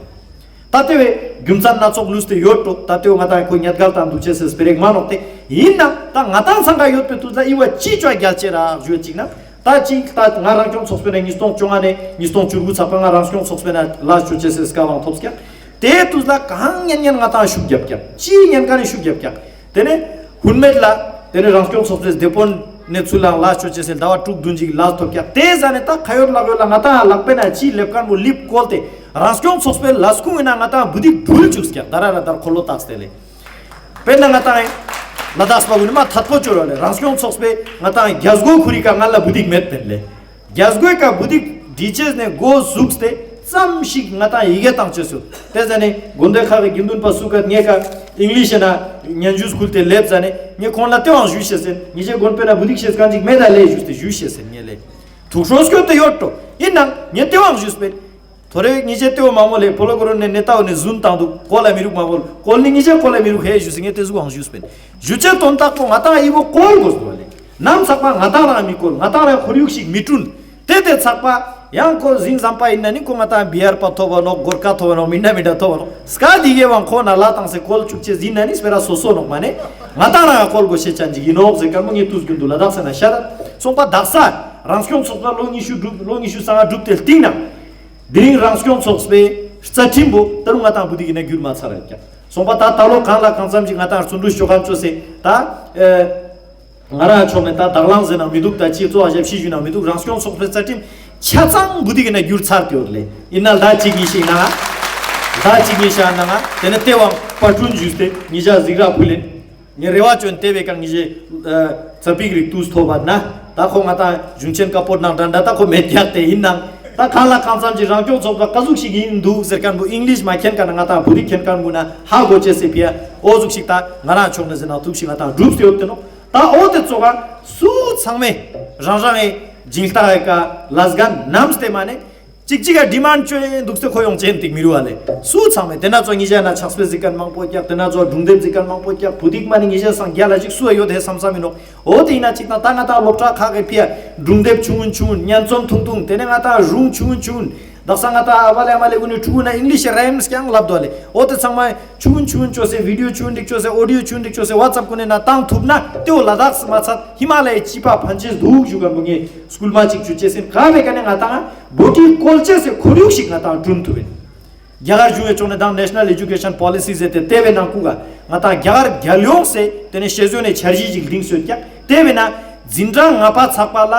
ད་ཏེ་བོའི་རྒྱུ་མཚན་སྣ་ཚོགས་ལུས་ཏེ་ཡོད་འགྲོ། ད་ཏེ་བོ་ང་ཏང་ཁོ་ཉེས་འགལ་དང་འདུ་ཅེས་སི་སྤེ་ར་ཞིག་མན་ནོག་སྟེ། ཨིན་ནའང་ད་ང་ཏང་ཚང་ཀ་ཡོད་པའི་ཏུས་ལ་འི་བོ་ཅི་ཅོ་རྒྱལ་ཅེས་རག་ཞུ་ཅིག་ན། ད་ཅིག་ད་ང་རང་སྐྱོང་ཚོགས་པའི་ནང་ཉིས་སྟོང་བཅོ་ལྔ་ནེ་ཉིས་སྟོང་བཅུ་དགུ་ཚག་པ་ང་རང་སྐྱོང་ཚོགས་པའི་ནང་ལས་ཅོ་ཅེས་སི་སྐལ་བ་ཐོབ་ཀྱག། ཏེ་ཏུས་ལ་གང་ཉན་ཉན་ང་ཏང་ཤུགས་རྒྱབ་ཀྱག། ཅི་ཉན་ག་ནེ་ཤུགས་རྒྱབ་ཀྱག། ཏེ་ནེ་ཧུན་མེད་ལ་ཏེ་ནེ་རང་སྐྱོང་ཚོགས་པའི་སྡེ་དཔོན་ནེ་ཚུར་ལ་ལས་ཅོ་ཅེས་སི་ཟླ་བ་དྲུག་བདུན་ཅིག་ལས་ཐོབ་ཀྱག། ཏེ་ཟ་ནེ་ད་ཁ་ཡོད་ལག་ཡོད་ལ་ང་ཏང་ལག་པའི་ནང་ཅི་ལེབ་ཁན་བོ་ལེབ་བཀོལ་ཏེ་རང་སྐྱོང་ཚོགས་པའི་ལས་ཁུངས་ཨིན་ན་ང་ཏང་བུ་ཏིག་འགྲུལ་ཅུག་ཀྱག། ད་ར་ར་དར་འཁོར་ལོ་བཏགས་ཏེ་ལེ། དཔེར་ན་ང་ཏང་ལ་དྭགས་པ་གུན་ནི་མ་ཐད་པོ་ཅོ་ར་ལེ། རང་སྐྱོང་ཚོགས་པའི་ང་ཏང་རྒྱ་སྒོ་ཁུར་རི་ཀ་ང་ལ་བུ་ཏིག་མེད་པིན་ལེ། རྒྱ་སྒོའི་ཀ་བུ་ཏིག་འགྲིལ་ཅེས་ནེ་འགོ་ཟུགས་ཏེ་ཙམ་ཞིག་ང་ཏང་ཡི་གེ་བཏང་ཅེས་སུ། ཏེ་ཟ་ནེ་དགོན་སྡེ་ཁག་གི་དགེ་འདུན་པ་སུ་ཀ་ངའི་ཀ་ཨིང་ལིཤ་ན་ཉན་ཇུས་ཁུལ་ཏེ་ལེབ་ཟ་ནེ་ངས་ཁོང་ལ་ཏེ་བོའང་ཞུས་ཤེས་ཟེར། ཉེ་ཞའི་དགོན་པའི་ནང་བུ་ཏིག་ཤེས་ཁན་ཅིག་མེད་ད་ལེ་ཞུས་ཏེ་ཞུས་ཤེས་ཟེར་ངས་ལེ། ཐུགས་ཁྲོ་སྐྱོད་དེ་ཡོད་འགྲོ། ཨིན་ནའང་ངས་ཏེ་བོའང་ཞུས་པིན། ཐོ་རེ་ཉེ་ཞའི་ཏེ་བོ་མ་མོལ་ལེ། ཕོ་ལོ་གོ་རོ་ནེ་ནེ་ཏའོ་ནེ་ཟུན་བཏང་དུག། ཀོལ་ལ་མི་རུག་མ་མོལ། ཀོལ་ནི་ཉེ་ཞའི་ཀོལ་ལ་མི་རུག་ཧེ་ཞུས་ཏེ་ངས་ཏེ་ཟུག་བང་ཞུས་པིན། ཞུ་ཅེས་དོན་དག་པོ་ང་ཏང་འི་བོ་ཀོལ་གོས་དུག་ལེ། ནམ་ཚག་པ་ང་ཏང་རང་མི་ཀོལ། ང་ཏང་རང་ཁོར་ཡུག་ཞིག་མི་བསྐྲུན། ཏེ་ཏེ་ཚག་པ་ཡང་ཁོ་ཟིང་ཟམ་པ་ཨིན་ན་ནི་ཁོ་ང་ཏང་བི་ཨར་པ་ཐོབ་བ་ནོག། གོར་ཀ་ཐོབ་བ་ནོག། མི་འདྲ་མི་འདྲ་ཐོབ་བ་ནོག། སྐད་ཡི་གེ་བོའང་ཁོ་ན་ལ་བཏང་སེ་ཀོལ་ཅུག་ཅེས་ཨིན་ན་ནི་སྤེ་ར་སོ་སོ་ནོག། མ་ནེ་ང་ཏང་རང་ཀོལ་གོ་ཤེས་ཅན་ཅིག་ཨིན་ནོག་ཟེར་ཁན་བོ་ངས་ཏུས་གྱུན་དུ་ལ་དྭགས་ཟེར་ན་ཤད་ད། སོང་པ་དག་ས་རང་སྐྱོང་ཚོགས་པ་ལོ་ཉི་ཤུ་གྲུབ། ལོ་ཉི་ཤུ་སང་ང་གྲུབ་སྟེ་སྟིང་ནེ་དེ་རིང་རང་སྐྱོང་ཚོགས་པའི་རྩ་ཁྲིམས་པོ་ད་རུང་ང་ཏང་བུ་ཏིག་གི་ནང་གྱུར་མ་ཚར་ར་ཀྱག། སོང་པ་ད་ད་ལོ་གང་ལ་གང་ཙམ་ཞིག་ང་ཏང་རྩོན་འགྲུས་ཤོག་ཁན་ཅོས་སེ་ད་ཨེ་ང་རང་ཕྱོགས་ནེ་ད་དང་བླངས་ཟེར་ནང་མི་དུག། ད་ཅི་གཙོ་བོ་ཞབས་ཕྱི་ཞུ་ནང་མི་དུག། རང་སྐྱོང་ཚོགས་པའི་རྩ་ཁྲིམས་ཆ་ཚང་བུ་ཏིག་གི་ནང་གྱུར་ཚར་ཏེ་ཡོད་ལེ། ཨིན་ན་ཟླ་གཅིག་གཉིས་ཤིག་ནང་ང་ཟླ་གཅིག་གཉིས་ཤིག་ནང་ང་ཏེ་ནེ་ཏེ་བོའང་པར་སྐྲུན་ཞུས་ཏེ་ཉེ་ཞ་གཟིགས་ར་ཕུལ་ལེན། ངས་རེ་བ་ཅོན་ཏེ་བའི་ཀ་ཉེ་ཞའི་ཨ་ཙ་པིག་རིག་ཏུས་ཐོབ་པ་ན་ད་ཁོ་ང་ཏང་གཞུང་ཆེན་ཀ་པོར་ནང་འདྲ་འདྲ་ད་ཁོ་མེད་ཀྱག། ཏེ་ཨིན་ནའང་ད་གང་ལ་གང་འཚམ་ཅིག་རང་སྐྱོང་ཚོགས་པ་ཀ་ཟུག་ཞིག་ཨིན་དུག་ཟེར་ཁན་བོ་ཨིང་ལིཤ་མ་མཁྱེན་ཁན་ང་ཏང་བོད་ཡིག་མཁྱེན་ཁན་བོ་ན་ཧ་གོ་ཅེས་སི་ཕི་ཡ་འོ་ཟུག་ཞིག་ད་ང་རང་ཕྱོགས་ནེ་ཟེར་ན་ཐུགས་ཤིག་ང་ཏང་སྒྲུབ་སྟེ་ཡོད་ཏེ་ནོག། ད་འོ་ཏེ་ཙོགས་ཀ་སུ་ཚང་མས་རང་རང་ངི་སྦྱིན་བདག་གི་ཀ་ལས་འགན་ནམས་ཏེ་མ་ནེ་ཅིག་ཅིག་ག་ཌི་མཱནཌ་ཅོ་ཡིན་དུག་སྟེ་ཁོ་ཡོང་ཅེན་ཏིག་མི་རུ་བ་ལེ། སུ་ཚང་མས་ཏེ་ན་ཙོགས་ཉེ་ཞ་ན་ཕྱག་དཔེ་གཟིགས་ཁན་མང་པོ་ཀྱག། ཏེ་ན་ཙོགས་སྒྲུང་དེབ་གཟིགས་ཁན་མང་པོ་ཀྱག། བོད་ཡིག་མ་ནེ་ཉེ་ཞ་སང་རྒྱལ་ལ་ཞིག་སུ་ཡོད་ཧེ་བསམ་བསམ་མི་ནོག། འོ་ཏེ་ཨིན་ན་ཅིག་ད་ད་ང་ཏང་སློབ་གྲྭ་ཁག་གི་ཕི་ཡ་སྒྲུང་དེབ་ཆུང་ངུན་ཆུང་ངུན་སྙན་རྩོམ་ཐུང་ཐུང་ཏེ་ནེ་ང་ཏང་རུང་ཆུང་ངུན་ཆུང་ངུན་དག་ས་ང་ཏང་ཨ་བ་ལེ་ཨ་མ་ལེ་གུན་ནི་ཕྲུ་གུ་ན་ཨིང་ལིཤ་རའིམས་ཀྱང་ལབ་དུག་ལེ། འོ་ཏེ་ཚང་མ་ཆུང་ངུན་ཆུང་ངུན་ཅོས་སེ་བི་ཌིའོ་ཆུང་ངུན་ཅིག་ཅོས་སེ་ཨོ་ཌིའོ་ཆུང་ངུན་ཅིག་ཅོས་སེ་ཝཊས་ཨེབ་གུན་ནི་ནང་བཏང་ཐུབ་ན་ཏེ་བོ་ལ་དྭགས་སི་མ་ཚད་ཧི་མ་ལ་ཡའི་ཅི་པ་ཕན་ཅེས་དུག་ཞུ་ཁན་བོ་ངས་སྐུལ་མ་ཅིག་ཅོ་ཅེས་ཨིན། ག་བའི་ཀ་ནེ་ང་ཏང་ བྷོ་ཊི་བཀོལ་ཅེས་སི་ཁོར་ཡུག་ཞིག་ང་ཏང་བསྐྲུན་ཐུབ་ཨིན། རྒྱ་གར་གཞུང་ངི་ཕྱོགས་ནེ་དང་National Education Policy ཟེར་ཏེ་ཏེ་བོའེ་ནང་ཁུལ་ག་ང་ཏང་རྒྱ་གར་རྒྱལ་ཡོངས་སི་ཏེ་ནེ་ཤེས་ཡོན་ནི་འཆར་གཞི་ཞིག་བླངས་སོང་ཀྱག། ཏེ་བོའེ་ནང་འཛིན་གྲྭ་ལྔ་པ་ཚག་པ་ལ་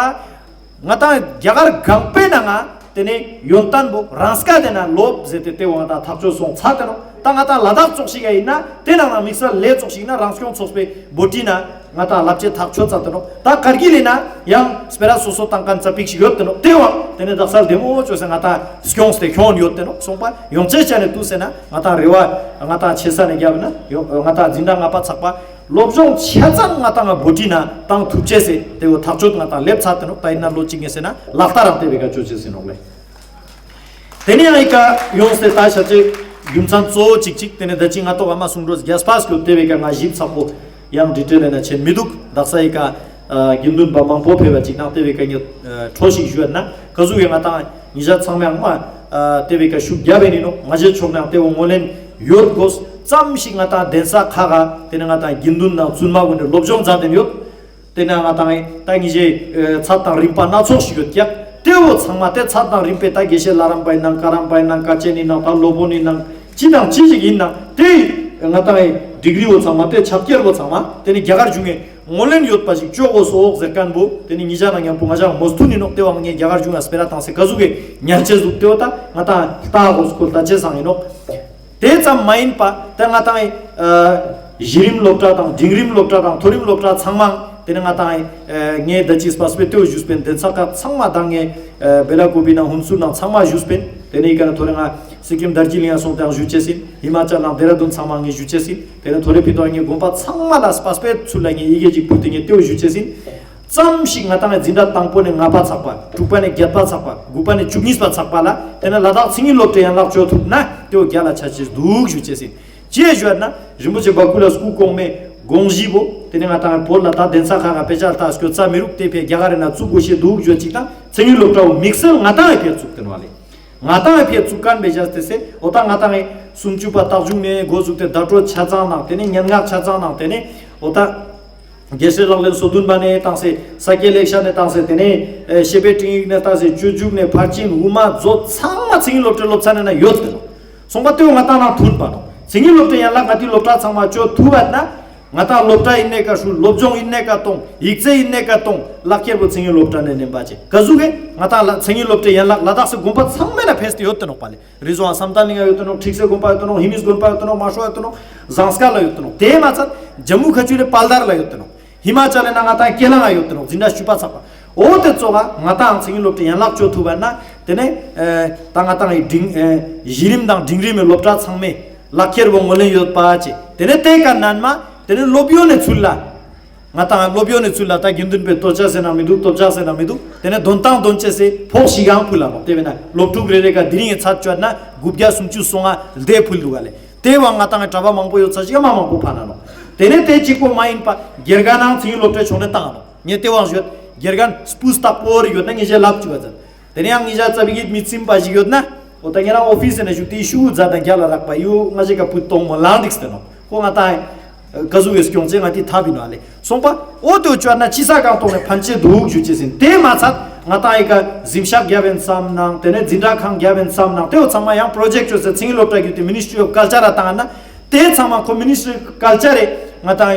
ང་ཏང་རྒྱ་གར་གང་པོའེ་ནང་ང་ཏེ་ནེ་ཡོན་ཏན་བོ་རང་སྐད་དི་ནང་ལོབས་ཟེར་ཏེ་ཏེ་བོ་ང་ཏང་ཐག་གཅོད་སོང་ཚར་ཏེ་ནོག། ད་ང་ཏང་ལ་དྭགས་ཙོགས་ཤིག་ག་ཨིན་ན་ཏེ་ནང་ན་དམིགས་བསལ་ལེ་ཙོགས་ཤིག་ཨིན་ན་རང་སྐྱོང་ཚོགས་པའི་བྷོ་ཊི་ནང་ང་ཏང་ལབ་ཅེས་ཐག་ཆོད་ཚར་ཏེ་ནོག། ད་ཀར་གིལ་ཨིན་ན་ཡང་སྤེ་ར་སོ་སོ་ཏང་ཁན་ཙ་པིག་ཞིག་ཡོད་ཏེ་ནོག། ཏེ་བོའང་ཏེ་ནེ་དག་ས་ལ་བདེ་མོ་ཅོས་སེ་ང་ཏང་སྐྱོངས་ཏེ་ཁྱོང་ཡོད་ཏེ་ནོག། སོང་པ་ཡོང་ཅེས་ཅན་ནི་ཏུས་སེ་ན་ང་ཏང་རེ་བ་ང་ཏང་ཆེ་ས་ནེ་རྒྱབ་ན་ཡོང་ང་ཏང་འཛིན་གྲྭ་ལྔ་པ་ཚག་པ་སློབ་སྦྱོང་ཆ་ཚང་ང་ཏང་ང་བྷོ་ཊི་ནང་ཏང་ཐུབ་ཅེས་སེ་ཏེ་བོ་ཐག་ཆོད་ང་ཏང་ལེབས་ཚར་ཏེ་ནོག། ད་ཨིན་ན་ལོ་ཅིག་ངེ་སེ་ན་ལག་བསྟར་རང་ཏེ་བོའེ་ཀ་ཅོ་ཅེས་ཨིན་ནོག་ལེ། ཏེ་ནེ་ཡང་ཨི་ཀ་ཡོངས་ཏེ་ད་ཤ་ཅེ་རྒྱུ་མཚན་གཙོ་བོ་ཅིག་ཅིག་ཏེ་ནེ་ད་ཅི་ང་ཏོག་ཨ་མ་གསུང་འགྲོ་རྒྱས་པ་སྐྱོད་ཏེ་བོའེ་ཀ་ང་ཞིབ་ཚག་པོ་ཡང་ཌི་ཊེལ་ལ་ན་ཆེན་མི་འདུག། དག་ས་ཨི་ཀ་ཨ་དགེ་འདུན་པ་མང་པོ་ཕེབས་པ་ཅིག་ནང་ཏེ་བོའེ་ཀ་ངེ་ཨ་འཕྲོ་ཞིག་ཞུ་ཡ་ན་ཀ་ཟུག་གི་ང་ཏང་ཉེ་ཞ་ཚང་མའང་མ་ཨ་ཏེ་བོའེ་ཀ་ཤུགས་རྒྱབ་པ་ཨིན་ནོག། ང་ཞའི་ཕྱོགས་ནེ་ཏེ་བོ་ངོས་ལེན་ཡོད་དགོས། ཙམ་ཞིག་ང་ཏང་གདན་ས་ཁག་ག་ཏེ་ནེ་ང་ཏང་དགེ་འདུན་དང་བཙུན་མ་གུན་ནི་སློབ་སྦྱོང་མཛད་དེ་ཡོད། ཏེ་ནེ་ང་ཏང་ད་ཉེ་ཞའི་ཚད་དང་རིམ་པ་སྣ་ཚོགས་ཤིག་ཡོད་ཀྱག། ཏེ་བོ་ཚང་མ་ཏེ་ཚད་དང་རིམ་པའི་ད་དགེ་བཤེས་ལྷ་རམས་པ་ཨིན་ནང་ཀ་རམས་པ་ཨིན་ནང་ཀ་ཆེན་ཨིན་ནང་ད་སློབ་དཔོན་ཨིན་ནང་ཅི་དང་ཅི་ཞིག་ཨིན་ནང་ཏེ་ང་ཏང་ཌིག་རི་བོ་ཚང་མ་ཏེ་ཕྱག་འཁྱེར་བོ་ཚང་མ་ཏེ་ནེ་རྒྱ་གར་གཞུང་ངི་ངོས་ལེན་ཡོད་པ་ཞིག་ཅོ་དགོས་སོག་ཟེར་ཁན་བོ་ཏེ་ནེ་ཉེ་ཞ་ནང་མཉམ་པོ་ང་ཞའང་མོས་མཐུན་ཨིན་ནོག། ཏེ་བོའང་ངེ་རྒྱ་གར་གཞུང་ང་སྤེ་ར་བཏང་སེ་ཀ་ཟུག་གི་ཉར་ཅེས་ཟུག་ཏེ་བོ་ད་ང་ཏང་ལྟ་དགོས་སྐོར་ལྟ་ཅེས་སང་ཨིན་ནོག། ཏེ་ཙམ་མ་ཡིན་པ་ཏེ་ང་ཏང་ཨ་གཞི་རིམ་སློབ་གྲྭ་དང་འབྲིང་རིམ་སློབ་གྲྭ་དང་མཐོ་རིམ་སློབ་གྲྭ་ཚང་མ་ཏེ་ནེ་ང་ཏང་ཨ་ངེ་ད་ཅི་སྤ་སྤེ་ཏེ་བོ་ཞུས་པིན། གདན་ས་ཁག་ཚང་མ་དང་ངེ་ཨ་བེ་ལ་ཀོ་བི་ནང་ཧུན་སུར་ནང་ཚང་མ་ཞུས་པིན། ཏེ་ནེ་ཨི་ཀ་ནེ་ཐོ་རེ་ང་སི་ཀིམ་དར་ཇི་ལིང་ང་སོང་སྟེ་ཡང་ཞུ་ཅེས་ཨིན། ཧི་མ་ཅལ་ནང་དེ་ར་དུན་ཚང་མ་ངེ་ཞུ་ཅེས་ཨིན། ཏེ་ནེ་ཐོ་རེ་ཕི་ཏོ་ངེ་དགོན་པ་ཚང་མ་ལ་སྤ་སྤེ་ཚུལ་ལ་ངེ་ཡི་གེ་ཅིག་ཕུལ་ཏེ་ངེ་ཏེ་བོ་ཞུ་ཅེས་ཨིན། ཙམ་ཞིག་ང་ཏང་ངི་འཛིན་གྲྭ་དང་པོ་ནེ་ལྔ་པ་ཚག་པ། དྲུག་པ་ནེ་བརྒྱད་པ་ཚག་པ། དགུ་པ་ནེ་བཅུ་གཉིས་པ་ཚག་པ་ལ་ཏེ་ནེ་ལ་དྭགས་མཚན་ཉིད་སློབ་གྲྭའི་ཡན་ལག་ཅོ་ཐུབ་ན་ཏེ་བོ་རྒྱལ་ལ་ཆ་ཅེས་འདུག་ཞུ་ཅེས་ཨིན། ཅི་ཕིའ་ཞུ་ན་རིན་པོ་ཆེ་བ་ཀུ་ལ་སྐུ་གོང་མའི་དགོངས་གཞི་བོ་ཏེ་ནེ་ང་ཏང་བོད་ལ་ད་གདན་ས་ཁག་ག་དཔེ་ཆ་ལྟ་སྐྱོད་ས་མི་རུག། ཏེ་ཕིའ་རྒྱ་གར་རི་ན་བཙུགས་དགོས་ཤེས་འདུག་ཞུ་ཅིག་དང་མཚན་ཉིད་སློབ་གྲྭ་བོ་དམིགས་བསལ་ང་ཏང་ངི་ཕིའ་བཙུགས་ཏེ་ནོག་ལེ། ང་ཏང་ངི་ཕིའ་བཙུགས་ཁན་བེ་ཇ་སྟེ་སེ་འོ་ད་ང་ཏང་ངི་སུམ་ཅུ་པ་རྟགས་འཇུག་ནེ་འགོ་བཙུགས་ཏེ་བརྡ་སྤྲོད་ཆ་ཚང་ནང་ཏེ་ནེ་སྙན་ངག་ཆ་ཚང་ནང་ཏེ་ནེ་འོ་ད་རྒྱལ་སྲས་ལག་ལེན་སོ་བདུན་པ་ནེ་བཏང་སེ་ས་སྐྱའི་ལེགས་བཤད་ནེ་བཏང་སེ་ཏེ་ནེ་ཨེ་བཤེས་པའི་སྤྲིངས་ཡིག་ནེ་བཏང་སེ་སྤྱོད་འཇུག་ནེ་ཕར་ཕྱིན་དབུ་མ་མཛོད་ཚང་མ་མཚན་ཉིད་སློབ་གྲྭའི་སློབ་ཚན་ནི་ན་ཡོད་ཟེར་ནོག། སོང་པ་ཏེ་བོ་ང་ཏང་ནང་མཐུན་པ་ནོག། མཚན་ཉིད་སློབ་གྲྭའི་ཡན་ལག་ང་ཏི་སློབ་གྲྭ་ཚང་མ་ཅོ་ཐུབ་པ་ན་ང་ཏང་སློབ་གྲྭ་ཨིན་ནའི་ཀ་ཧྲུལ། སློབ་སྦྱོང་ཨིན་ནའི་ཀ་གཏོང་། ཡིག་རྩིས་ཨིན་ནའི་ཀ་གཏོང་། ལག་ཁྱེར་བོ་མཚན་ཉིད་སློབ་གྲྭ་ནེ་ནེམ་པ་ཅེ། ཀ་ཟུག་གི་ང་ཏང་ལ་མཚན་ཉིད་སློབ་གྲྭའི་ཡན་ལག་ལ་དྭགས་སི་དགོན་པ་ཚང་མའི་ན་ཕེས་ཏེ་ཡོད་དེ་ནོག་པ་ལེ། རི་ཟོང་བསམ་གཏན་གླིང་ང་ཡོད་དེ་ནོག། ཁྲིག་སེ་དགོན་པ་ཡོད་དེ་ནོག། ཧེ་མིས་དགོན་པ་ཡོད་དེ་ནོག། མ་ཤོ་ཡོད་དེ་ནོག། ཟངས་དཀར་ལ་ཡོད་དེ་ནོག། ཏེ་མ་ཚད་ཇམ་མུ་ཁ་ཆུ་ལེ་དཔལ་དར་ལ་ཡོད་དེ་ནོག། ཧི་མ་ཅལ་ལ་ན་ང་ཏང་ཀེ་ལང་ང་ཡོད་དེ་ནོག། འཛིན་གྲྭ་བཅུ་པ་ཚག་པ། འོ་ཏེ་ཙོགས་ང་ཏང་མཚན་ཉིད་སློབ་གྲྭའི་ཡན་ལག་ཅོ་ཐུབ་པ་ན་ཏེ་ནེ་ཨེ་ད་ང་ཏང་ངི་འབྲིང་ཨེ་གཞི་རིམ་དང་འབྲིང་རིམ་མི་སློབ་གྲྭ་ཚང་མའི་ལག་ཁྱེར་བོ་ངོས་ལེན་ཡོད་པ་ཅེ། ཏེ་ནེ་ཏེ་ཀ་ནན་མ་ཏེ་ནེ་སློབ་ཡོན་ནི་ཚུལ་ལ་ང་ཏང་སློབ་ཡོན་ནི་ཚུལ་ལ་ད་དགེ་འདུན་པའི་ལྟོ་ཆས་ཟེར་ན་མི་འདུག། ལྟོ་ཆས་ཟེར་ན་མི་འདུག། ཏེ་ནེ་དོན་ཏང་དོན་ཅེས་སི་ཕོགས་ཤིག་ཡང་ཕུལ་ལ་ནོག། ཏེ་བས་ན་སློབ་ཕྲུག་རེ་རེ་ཀ་དེ་རིང་ངི་ཚད་ཅོ་ན་དགུ་བརྒྱ་སུམ་ཅུ་སོ་ལྔ་ལྡེ་ཕུལ་འདུག་ག་ལེ། ཏེ་བོ་ང་ཏང་ངི་གྲྭ་པ་མང་པོ་ཡོད་ས་ཞིག་མ་མང་པོ་ཕན་ན་ནོག། ཏེ་ནེ་ཏེ་གཅིག་པོ་མ་ཡིན་པ་དགེ་རྒན་ནང་མཚན་ཉིད་སློབ་གྲྭའི་ཕྱོགས་ནེ་བཏང་ང་ནོག། ངས་ཏེ་བོ་ཞུ་ཡོད། དགེ་རྒན་སྤུས་དག་པོ་རེ་ཡོད་ན་ངེ་ཞེ་ལབ་བཅུག་ག་ཛད། ཏེ་ནེ་ཡང་ངེ་ཞ་ཙ་པིག་གི་མི་ཚིམ་པ་ཞིག་ཡོད་ན་འོ་ད་ཉེ་རང་ཨོ་ཕིས་ནེ་ཞུགས་ཏེ་ཤུ་གུ་ཛད་དང་རྒྱ་ལ་རག་པ་ཡོ་ང་ཞེ་ཀ་བུད་གཏོང་མོ་ལང་འགྲིག་སྟེ་ནོག། ཁོ་ང་ཏང་ཀ་ཟུག་གི་སྐྱོང་ཅེས་ང་ཏི་ཐབས་ཨིན་ནོག་ལེ། སོང་པ་འོ་ཏེ་བོ་ཅོ་ན་ཅི་ས་གང་ཐོག་ནེ་ཕན་ཆེ་འདུག་ཞུ་ཅེས་ཨིན། ཏེ་མ་ཚད་ང་ཏང་ཨི་ཀ་གཟིམ་ཤག་རྒྱབ་ཨིན་སམ་ནང་ཏེ་ནེ་འཛིན་གྲྭ་ཁང་རྒྱབ་ཨིན་སམ་ནང་ཏེ་བོ་ཚང་མ་ཡང་པྲོ་ཇེཀྚ་ཅོས་སེ་མཚན་ཉིད་སློབ་གྲྭ་གི་ཏེ་མི་ནི་སི་ཊི་རི་ཨོཕ་ཀལ་ཅར་ལ་བཏང་ན་ཏེ་ཚང་མ་ཁོ་མི་ནི་སི་ཊི་རི་ཀལ་ཅར་རི་ང་ཏང་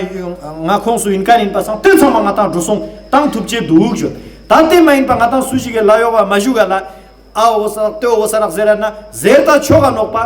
མངའ་ཁོངས་སུ་ཨིན་ཁན་ཨིན་པ་སང་ཏེ་ཚང་མ་ང་ཏང་འགྲོ་སོང་བཏང་ཐུབ་ཅེས་འདུག་ཞུ། ད་ཏེ་མ་ཡིན་པ་ང་ཏང་སུ་ཞིག་གི་ལ་ཡོག་ག་མ་ཞུ་ག་ལ། ཨ་འོ་ས་རག་ཏེ་འོ་ས་རག་ཟེར་ར་ན་ཟེར་ད་ཆོག་ག་ནོག་པ།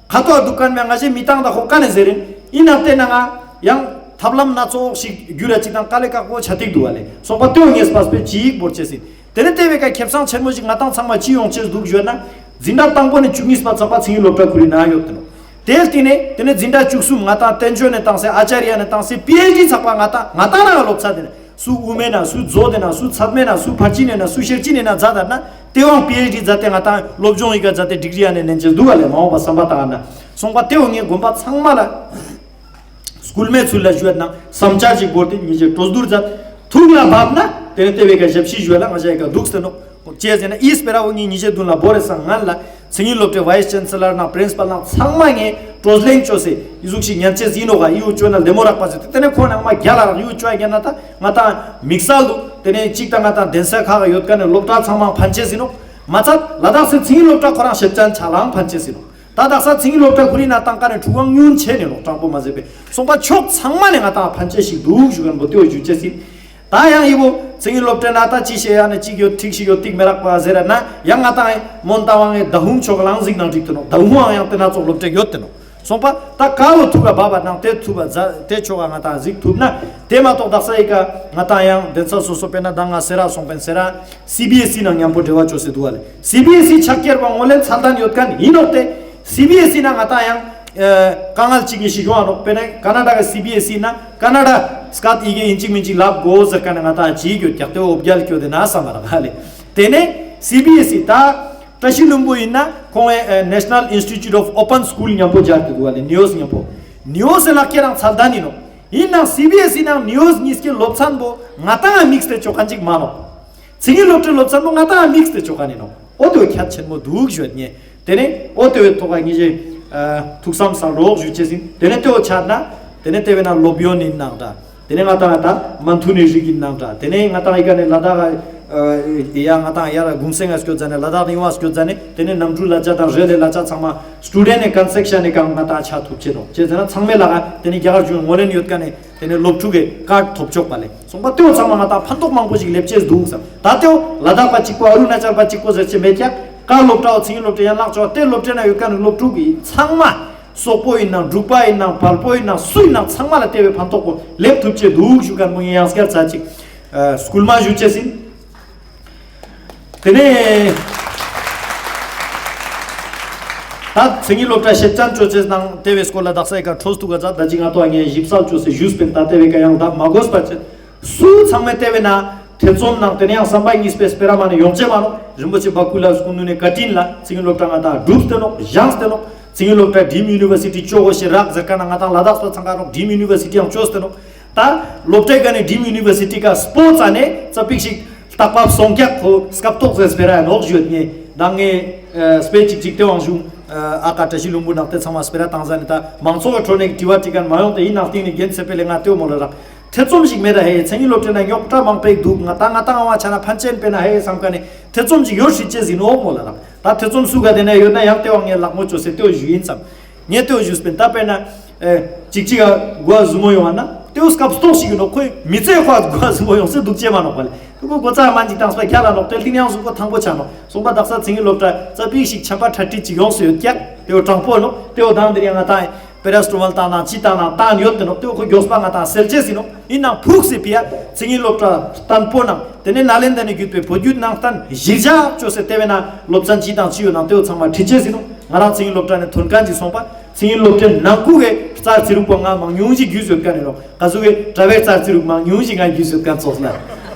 ཁ་ཐོག་དུག་ཁན་མེ་ང་ཞེ་མི་ཏང་ད་ཁོ་ཀ་ནེ་ཟེར་ཨིན། ཨིན་ན་ཏེ་ན་ང་ཡང་ཐབས་ལམ་སྣ་ཚོགས་ཤིག་གྱུར་ར་ཅིག་དང་དཀའ་ལས་ཁག་པོ་ཆ་ཏིག་འདུག་ག་ལེ། སོང་པ་ཏེ་བོ་ངེས་པ་སྤེ་ཅིག་བོར་ཅེས་ཨིན། ཏེ་ནེ་ཏེ་བས་ཀ་ཁེ་བཟང་ཆེན་མོ་ཞིག་ང་ཏང་ཚང་མ་ཅི་ཡོང་ཅེས་འདུག་ཞུ་ན། འཛིན་གྲྭ་དང་པོ་ནེ་བཅུ་གཉིས་པ་ཚག་པ་མཚན་ཉིད་སློབ་གྲྭ་ཁུ་རི་ན་ཡོད་དེ་ནོག། ཏེ་སྟིང་ནེ་ཏེ་ནེ་འཛིན་གྲྭ་བཅུ་གསུམ་ང་ཏང་བསྟན་བཅོས་ནེ་བཏང་སེ་ཨ་ཅཱརྱ་ནེ་བཏང་སེ་པི་ཨེཆ་ཌི་ཚག་པ་ང་ཏང་ང་ཏང་རང་སློབ་ཚན་ཏེ་ནེ་སུ་དབུ་མའི་ན་སུ་མཛོད་དེ་ན་སུ་ཚད་མའི་ན་སུ་ཕར་ཕྱིན་ནེ་ན་སུ་ཤེར་ཕྱིན་ནེ་ན་མཛད་ད་ན་ཏེ་བོའང་པི་ཨེཆ་ཌི་མཛད་དེ་ང་ཏང་སློབ་སྦྱོང་ཨི་ཀ་མཛད་དེ་ཌིག་རི་ཨ་ནེ་ནན་ཅེས་འདུག་ག་ལེ། མ་འོངས་པ་སམ་པ་ཏང་ན་སོང་པ་ཏེ་བོ་ངས་དགོན་པ་ཚང་མ་ལ་སྐུལ་མའི་ཚུལ་ལ་ཞུ་ཡ་ནང་བསམ་འཆར་ཅིག་བོར་ཏེ་ཉེ་ཞེ་གྲོས་བསྡུར་མཛད་ཐུགས་ལ་བབ་ན་ཏེ་ནེ་ཏེ་བས་ཀ་ཞབས་ཕྱི་ཞུ་ཡ་ལ་ང་ཞ་ཨི་ཀ་འདུག་སྟེ་ནོག། ཅི་ཟེར་ན་ཨི་སྤེ་ར་བོ་ངེ་ཉེ་ཞེ་བདུན་ལ་བོར་རེ་སང་ང་ལ་མཚན་ཉིད་སློབ་གྲྭའི་ཝའིས་ཅན་སེ་ལར་དང་པྲིན་སི་པལ་དང་ཚང་མ་ངས་གྲོས་གླེང་ཅོས་སེ་ཨི་ཟུག་ཞིག་ཉན་ཅེས་ཨིན་ནོག་ག། ཨི་བོ་ཅོ་ན་ལྡེ་མོ་རག་པ་ཟེར་ཏེ་ཏེ་ནེ་ཁོ་ནང་མ་རྒྱ་ལ་རག་ཨི་བོ་ཅོ་ཡ་རྒྱ་ན་ད་ང་ཏང་དམིགས་བསལ་དུ་ཏེ་ནེ་ཅིག་ད་ང་ཏང་གདན་ས་ཁག་ག་ཡོད་ཁན་ནི་སློབ་གྲྭ་ཚང་མ་ཕན་ཆེས་ཨིན་ནོག། མ་ཚད་ལ་དྭགས་སི་མཚན་ཉིད་སློབ་གྲྭ་ཁོ་རང་ཤེས་ཅན་ཆ་ལའང་ཕན་ཅེས་ཡིན་ནོག། ད་དག་ས་མཚན་ཉིད་སློབ་གྲྭ་ཁོ་རང་ན་ཏང་ཀ་ནེ་ཕྲུ་གུའང་ཉུང་ཆེ་ནེ་ནོག་དྲང་པོ་མ་ཟེར་བས། སོང་པ་ཕྱོགས་ཚང་མ་ནེ་ང་ཏང་ཕན་ཅེས་ཤིག་འདུག་ཞུ་མཁན་པོ་དེ་བོ་ཞུ་ཅེས་ཡིན། ད་ཡང་ཡི་བོ་མཚན་ཉིད་སློབ་གྲྭའི་ནང་ད་ཅི་བཤད་ཡ་ནི་ཅིག་ཡོད་ཐིག་ཞིག་ཡོད་ཐིག་མི་རག་པ་ཟེར་ན་ཡང་ང་ཏང་མོན་རྟ་དབང་ངི་ཟླ་ཧུང་ཕྱོགས་ལའང་གཟིགས་ནང་འགྲིག་ཏེ་ནོག། ཟླ་ཧུང་ཡང་དེ་ན་ཙོགས་སློབ་གྲྭ་ཡོད་དེ་ནོག། སོང་པ་ད་ཀ་བོ་ཐུག་ག་བབ་པ་ནང་དེ་ཐུབ་པ་ཛ་དེ་ཕྱོགས་ག་ང་ཏང་གཟིགས་ཐུབ་ན་དེ་མ་གཏོགས་དག་ས་ཡི་ཀ་ང་ཏང་ཡང་གདན་ས་སོ་སོ་དཔེར་ན་ད་ང་སེ་ར་སོང་པིན་སེ་ར་སི་བི་ཨེས་ཨི་ནང་མཉམ་པོ་འབྲེལ་བ་བཅོས་སེ་འདུག་པ་ལེ། སི་བི་ཨེས་ཨི་ཕྱག་འཁྱེར་པ་ངོས་ལེན་ཚད་ལྡན་ཡོད་མཁན་ཡིན་ནོག་སྟེ། སི་བི་ཨེས་ཨི་ནང་ང་ཏང་ཡང་ཨ་དཀའ་ངལ་ཅིག་གི་ཞིག་ཡོང་བ་ནོག། དཔེར་ན་ཀ་ན་ཌ་གི་སི་བི་ཨེས་ཨི་ནང་ཀ་ན་ཌ་སྐད་ཡི་གེ་ཡིན་ཅིག་མིན་ཅིག་ལབ་དགོས་ཟེར་མཁན་ནི་ང་ཏང་ཅིག་ཡོད་ཀྱག་དེ་འོ་བརྒྱལ་སྐྱོད་དེ་ན་བསམ་པ་རག་ལེ། དེ་ནེ་སི་བི་ཨེས་ཨི་ད་བཀྲ་ཤིས་ལྷུན་པོ་ཡིན་ན་ཁོང་ཨེ་National Institute of Open School མཉམ་པོ་སྦྱར་ཏེ་འདུག་པ་ལེ། ནིའོས་མཉམ་པོ། ནིའོས་ལག་ཁྱེར་རང་ཚད་ལྡན་ཡིན་ནོག། ཡིན་ནའང་སི་བི་ཨེས་ཨི་ནང་ནིའོས་གཉིས་ཀའི་སློབ་ཚན་པོ་ང་ཏང་དམིགས་ཏེ་ཆོག་མཁན་ཅིག་མ་ནོག། མཚན་ཉིད་སློབ་གྲྭའི་སློབ་ཚན་པོ་ང་ཏང་དམིགས་ཏེ་ཆོག་མཁན་ཡིན་ནོག། འོ་དེ་བོ་ཁྱད་ཆེན་མོ་འདུག་ཞུ་ཡོད་ངེས། དེ་ནེ་འོ་དེ་བོའི་ཐོག་ག་ངེས་ཤེས་ཨ་ཐུགས་བསམ་བཞེས་རོགས་ཞུ་ཅེས་ཡིན། དེ་ནེ་དེ་བོ་ཆ་ན་དེ་ནེ་དེ་བས་ན་སློབ་ཡོན་ཡིན་ནང་འདྲ། དེ་ནེ་ང་ཏང་ད་མན་ཐུ་ནེ་རིགས་ཡིན་ནང་འདྲ། དེ་ནེ་ང་ཏང་ཡི་ཀ་ནེ་ལ་དྭགས་ཨ་ཡ་ང་ཏང་ཡར་གུང་སེང་ང་སྐྱོད་ཟ་ནེ་ལ་དྭགས་ནེ་ཡོང་བ་སྐྱོད་ཟ་ནེ་དེ་ནེ་གནམ་གྲུ་ལ་ཆ་དང་རེལ་ལེ་ལ་ཆ་ཚང་མ་སི་ཊུ་ཌེན་ཊི་ནེ་ཀོན་སེ་ཤན་ནེ་གང་ང་ཏང་ཆ་ཐུབ་ཅེས་ནོག། ཅི་ཟེར་ན་ཚང་མའི་ལག་ག་དེ་ནེ་རྒྱ་གར་གཞུང་ངོས་ལེན་ཡོད་མཁན་ནི་དེ་ནེ་སློབ་ཕྲུག་གི་ཀར་ཐོབ་ཆོག་པ་ལེ། སོང་པ་དེ་བོ་ཚང་མ་ང་ཏང་ཕན་ཐོགས་མང་པོ་ཞིག་སླེབ་ཅེས་འདུག་བསམ། ད་དེ་བོ་ལ་དྭགས་པ་གཅིག་པོ་ཨ་རུ་ན་ཅལ་པ་གཅིག་པོ་ཟེར་ཅེས་མེད་ཀྱག། ཀ་སློབ་གྲྭ་བོ་མཚན་ཉིད་སློབ་གྲྭ་ཡན་ལག་ཆེ་བ་དེ་སློབ་གྲྭའི་ནང་ཡོད་མཁན་ནི་སློབ་ཕྲུག་གི་ཚང་མ་སོག་པོ་ཡིན་ནང་འབྲུག་པ་ཡིན་ནང་བལ་པོ་ཡིན་ནང་སུ་ཡིན་ནང་ཚང་མ་ལ་དེ་བོའི་ཕན་ཐོགས་པོ་སླེབ་ཐུབ་ཅེས་འདུག་ཞུ་མཁན་པོ་ངས་ཡང་སྐྱར་ཚར་གཅིག་ཨ་སྐུལ་མ་ཞུ་ཅེས་ཡིན། དེ་ནེ་ད་མཚན་ཉིད་སློབ་གྲྭ་ཤེས་ཅན་ཅོ་ཅེས་ནང་དེ་བོའི་སྐོར་ལ་དག་ས་ཡི་ཀ་འཕྲོ་མཐུད་ག་ཚ་ད་ཅི་ང་ཏོ་ངས་ཞིབ་གསལ་ཅོས་སེ་ཞུས་པིན། ད་དེ་བོའི་ཀ་ཡང་ད་མ་དགོས་པ་ཅི་སུ་ཚང་མས་དེ་བོའི་ནང་ཐེ་ཚོམ་ནང་དེ་ནེ་ཡང་བསམ་པ་གཉིས་པའི་སྤེ་ར་མ་ནེ་ཡོང་ཅེས་མ་ནོག། རིན་པོ་ཆེ་བ་ཀུ་ལ་སྐུ་མདུན་ནེ་བཀའ་དྲིན་ལ་མཚན་ཉིད་སློབ་གྲྭ་ང་ཏང་གྲུབ་སྟེ་ནོག། བཞེངས་ཏེ་ནོག། མཚན་ཉིད་སློབ་གྲྭ་ཌིམ་ཡུ་ནི་བར་སི་ཊི་ཅོ་དགོས་ཤེས་རག་ཟེར་མཁན་ན་ང་ཏང་ལ་དྭགས་པ་ཚང་ཀ་ནོག་ཌིམ་ཡུ་ནི་བར་སི་ཊི་ཡང་ཅོས་ཏེ་ནོག། ད་སློབ་གྲྭའི་ཀ་ནེ་ཌིམ་ཡུ་ནི་བར་སི་ཊི་ཀ་སྤོར་ཊི་ས་ནེ་ཙ་པིག་ཞིག་ལྟག་པ་སོང་ཀྱག་ཁོ་སྐབས་ཐོག་ཟེར་སྤེ་ར་ཡ་ནོག་ཞུ་ཡོད་ངེས། ད་ངས་ཨ་སྤེ་ཅིག་ཅིག་དེ་བང་ཞུ་ཨ་ཨ་ཀ་བཀྲ་ཤིས་ལྷུན་པོ་ནང་དེ་ཚང་མ་སྤེ་ར་བཏང་ཟ་ནེ་ད་མང་ཚོགས་ཀྱི་ཁྲོད་ནེ་དྲི་བ་དྲི་མཁན་མ་ཡོང་སྟེ་ཡིན་ནང་སྟེང་ནེ་རྒན་ཚེ་འཕེལ་ལེ་ང་དེ་བོ་མོལ་ལ་རག། ཐེ་ཚོམ་ཞིག་མེད་ད་ཧེ། མཚན་ཉིད་སློབ་གྲྭའི་ནང་རྙོག་དྲ་མང་པོ་འདུག། ང་ད་ང་ཏང་ཨ་བ་ཆ་ན་ཕན་ཆེན་པེ་ན་ཧེ་བསམ་མཁན་ནི་ཐེ་ཚོམ་ཞིག་ཡོད་སྲིད་ཅེས་ཡིན་ནོག་མོལ་ལ་རག། ད་ཐེ་ཚོམ་སུ་ག་དེ་ན་ཡོད་ན་ཡང་དེ་བང་ངས་ལག་མོ་ཅོས་སེ་དེ་བོ་ཞུ་ཡིན་བསམ། ངས་དེ་བོ་ཞུས་པིན། ད་དཔེར་ན་ཨེ་ཅིག་ཅིག་ག་མགོ་ཟུར་མོ་ཡོང་བ་ན་དེ་བོ་སྐབས་ཐོག་ཞིག་ཡིན་ནོག། ཁོའི་མི་ཚེ་ཁོ་མགོ་ཟུར་མོ་ཡོང་སེ་འདུག་ཅེས་མ་ནོག་པ་ལེ། དེ་ཁོ་མགོ་ཚ་མ་ཅིག་བཏང་སྤ་རྒྱ་ལ་ནོག། དེ་ལྟིང་ཡང་གཟུགས་པོ་ཐང་པོ་ཆ་ནོག། སོང་པ་དག་ས་མཚན་ཉིད་སློབ་གྲྭ་ཙ་པིག་ཞིག་ཆམ་པ་ཁྲ་ཁྲི་ཅིག་ཡོང་སེ་ཡོད་ཀྱག། དེ་བོ་དྲང་པོ་ནོག། དེ་བོ་དང་དེ་རིང་ང་ཏང་པེ་ར་སི་ཊ་མོལ་བཏང་ན་ཅི་བཏང་ན་བཏང་ཡོད་དེ་ནོག། དེ་བོ་ཁོ་མགྱོགས་པ་ང་ཏང་སེལ་ཅེས་ཡིན་ནོག། ཡིན་ནང་ཕུགས་སུ་ཕི་ཡ་མཚན་ཉིད་སློབ་གྲྭ་བརྟན་པོ་ནང་དེ་ནེ་ནཱ་ལེནྡྲ་ནེ་བརྒྱུད་པའི་བོད་བརྒྱུད་ནང་བསྟན་གཞིར་བཞག་ཅོས་སེ་དེ་བོའི་ནང་སློབ་ཚན་ཅི་དང་ཅི་ཡོད་ནང་དེ་བོ་ཚང་མ་ཁྲིད་ཅེས་ཡིན་ནོག། ང་རང་མཚན་ཉིད་སློབ་གྲྭ་ནེ་ཐོན་མཁན་ཅིག་སོང་པ་མཚན་ཉིད་སློབ་གྲྭའི་ནང་ཁུལ་གི་རྩ་རྩི་རུག་པོ་ང་མང་ཉུང་ཞིག་རྒྱུས་ཡོད་མཁན་ཡིན་ནོག། ག་ཟུག་གི་དྲ་བའི་རྩ་རྩི་རུག་མང་ཉུང་ཞིག་ང་རྒྱུས་ཡོད་མཁན་ཙོགས་ལ་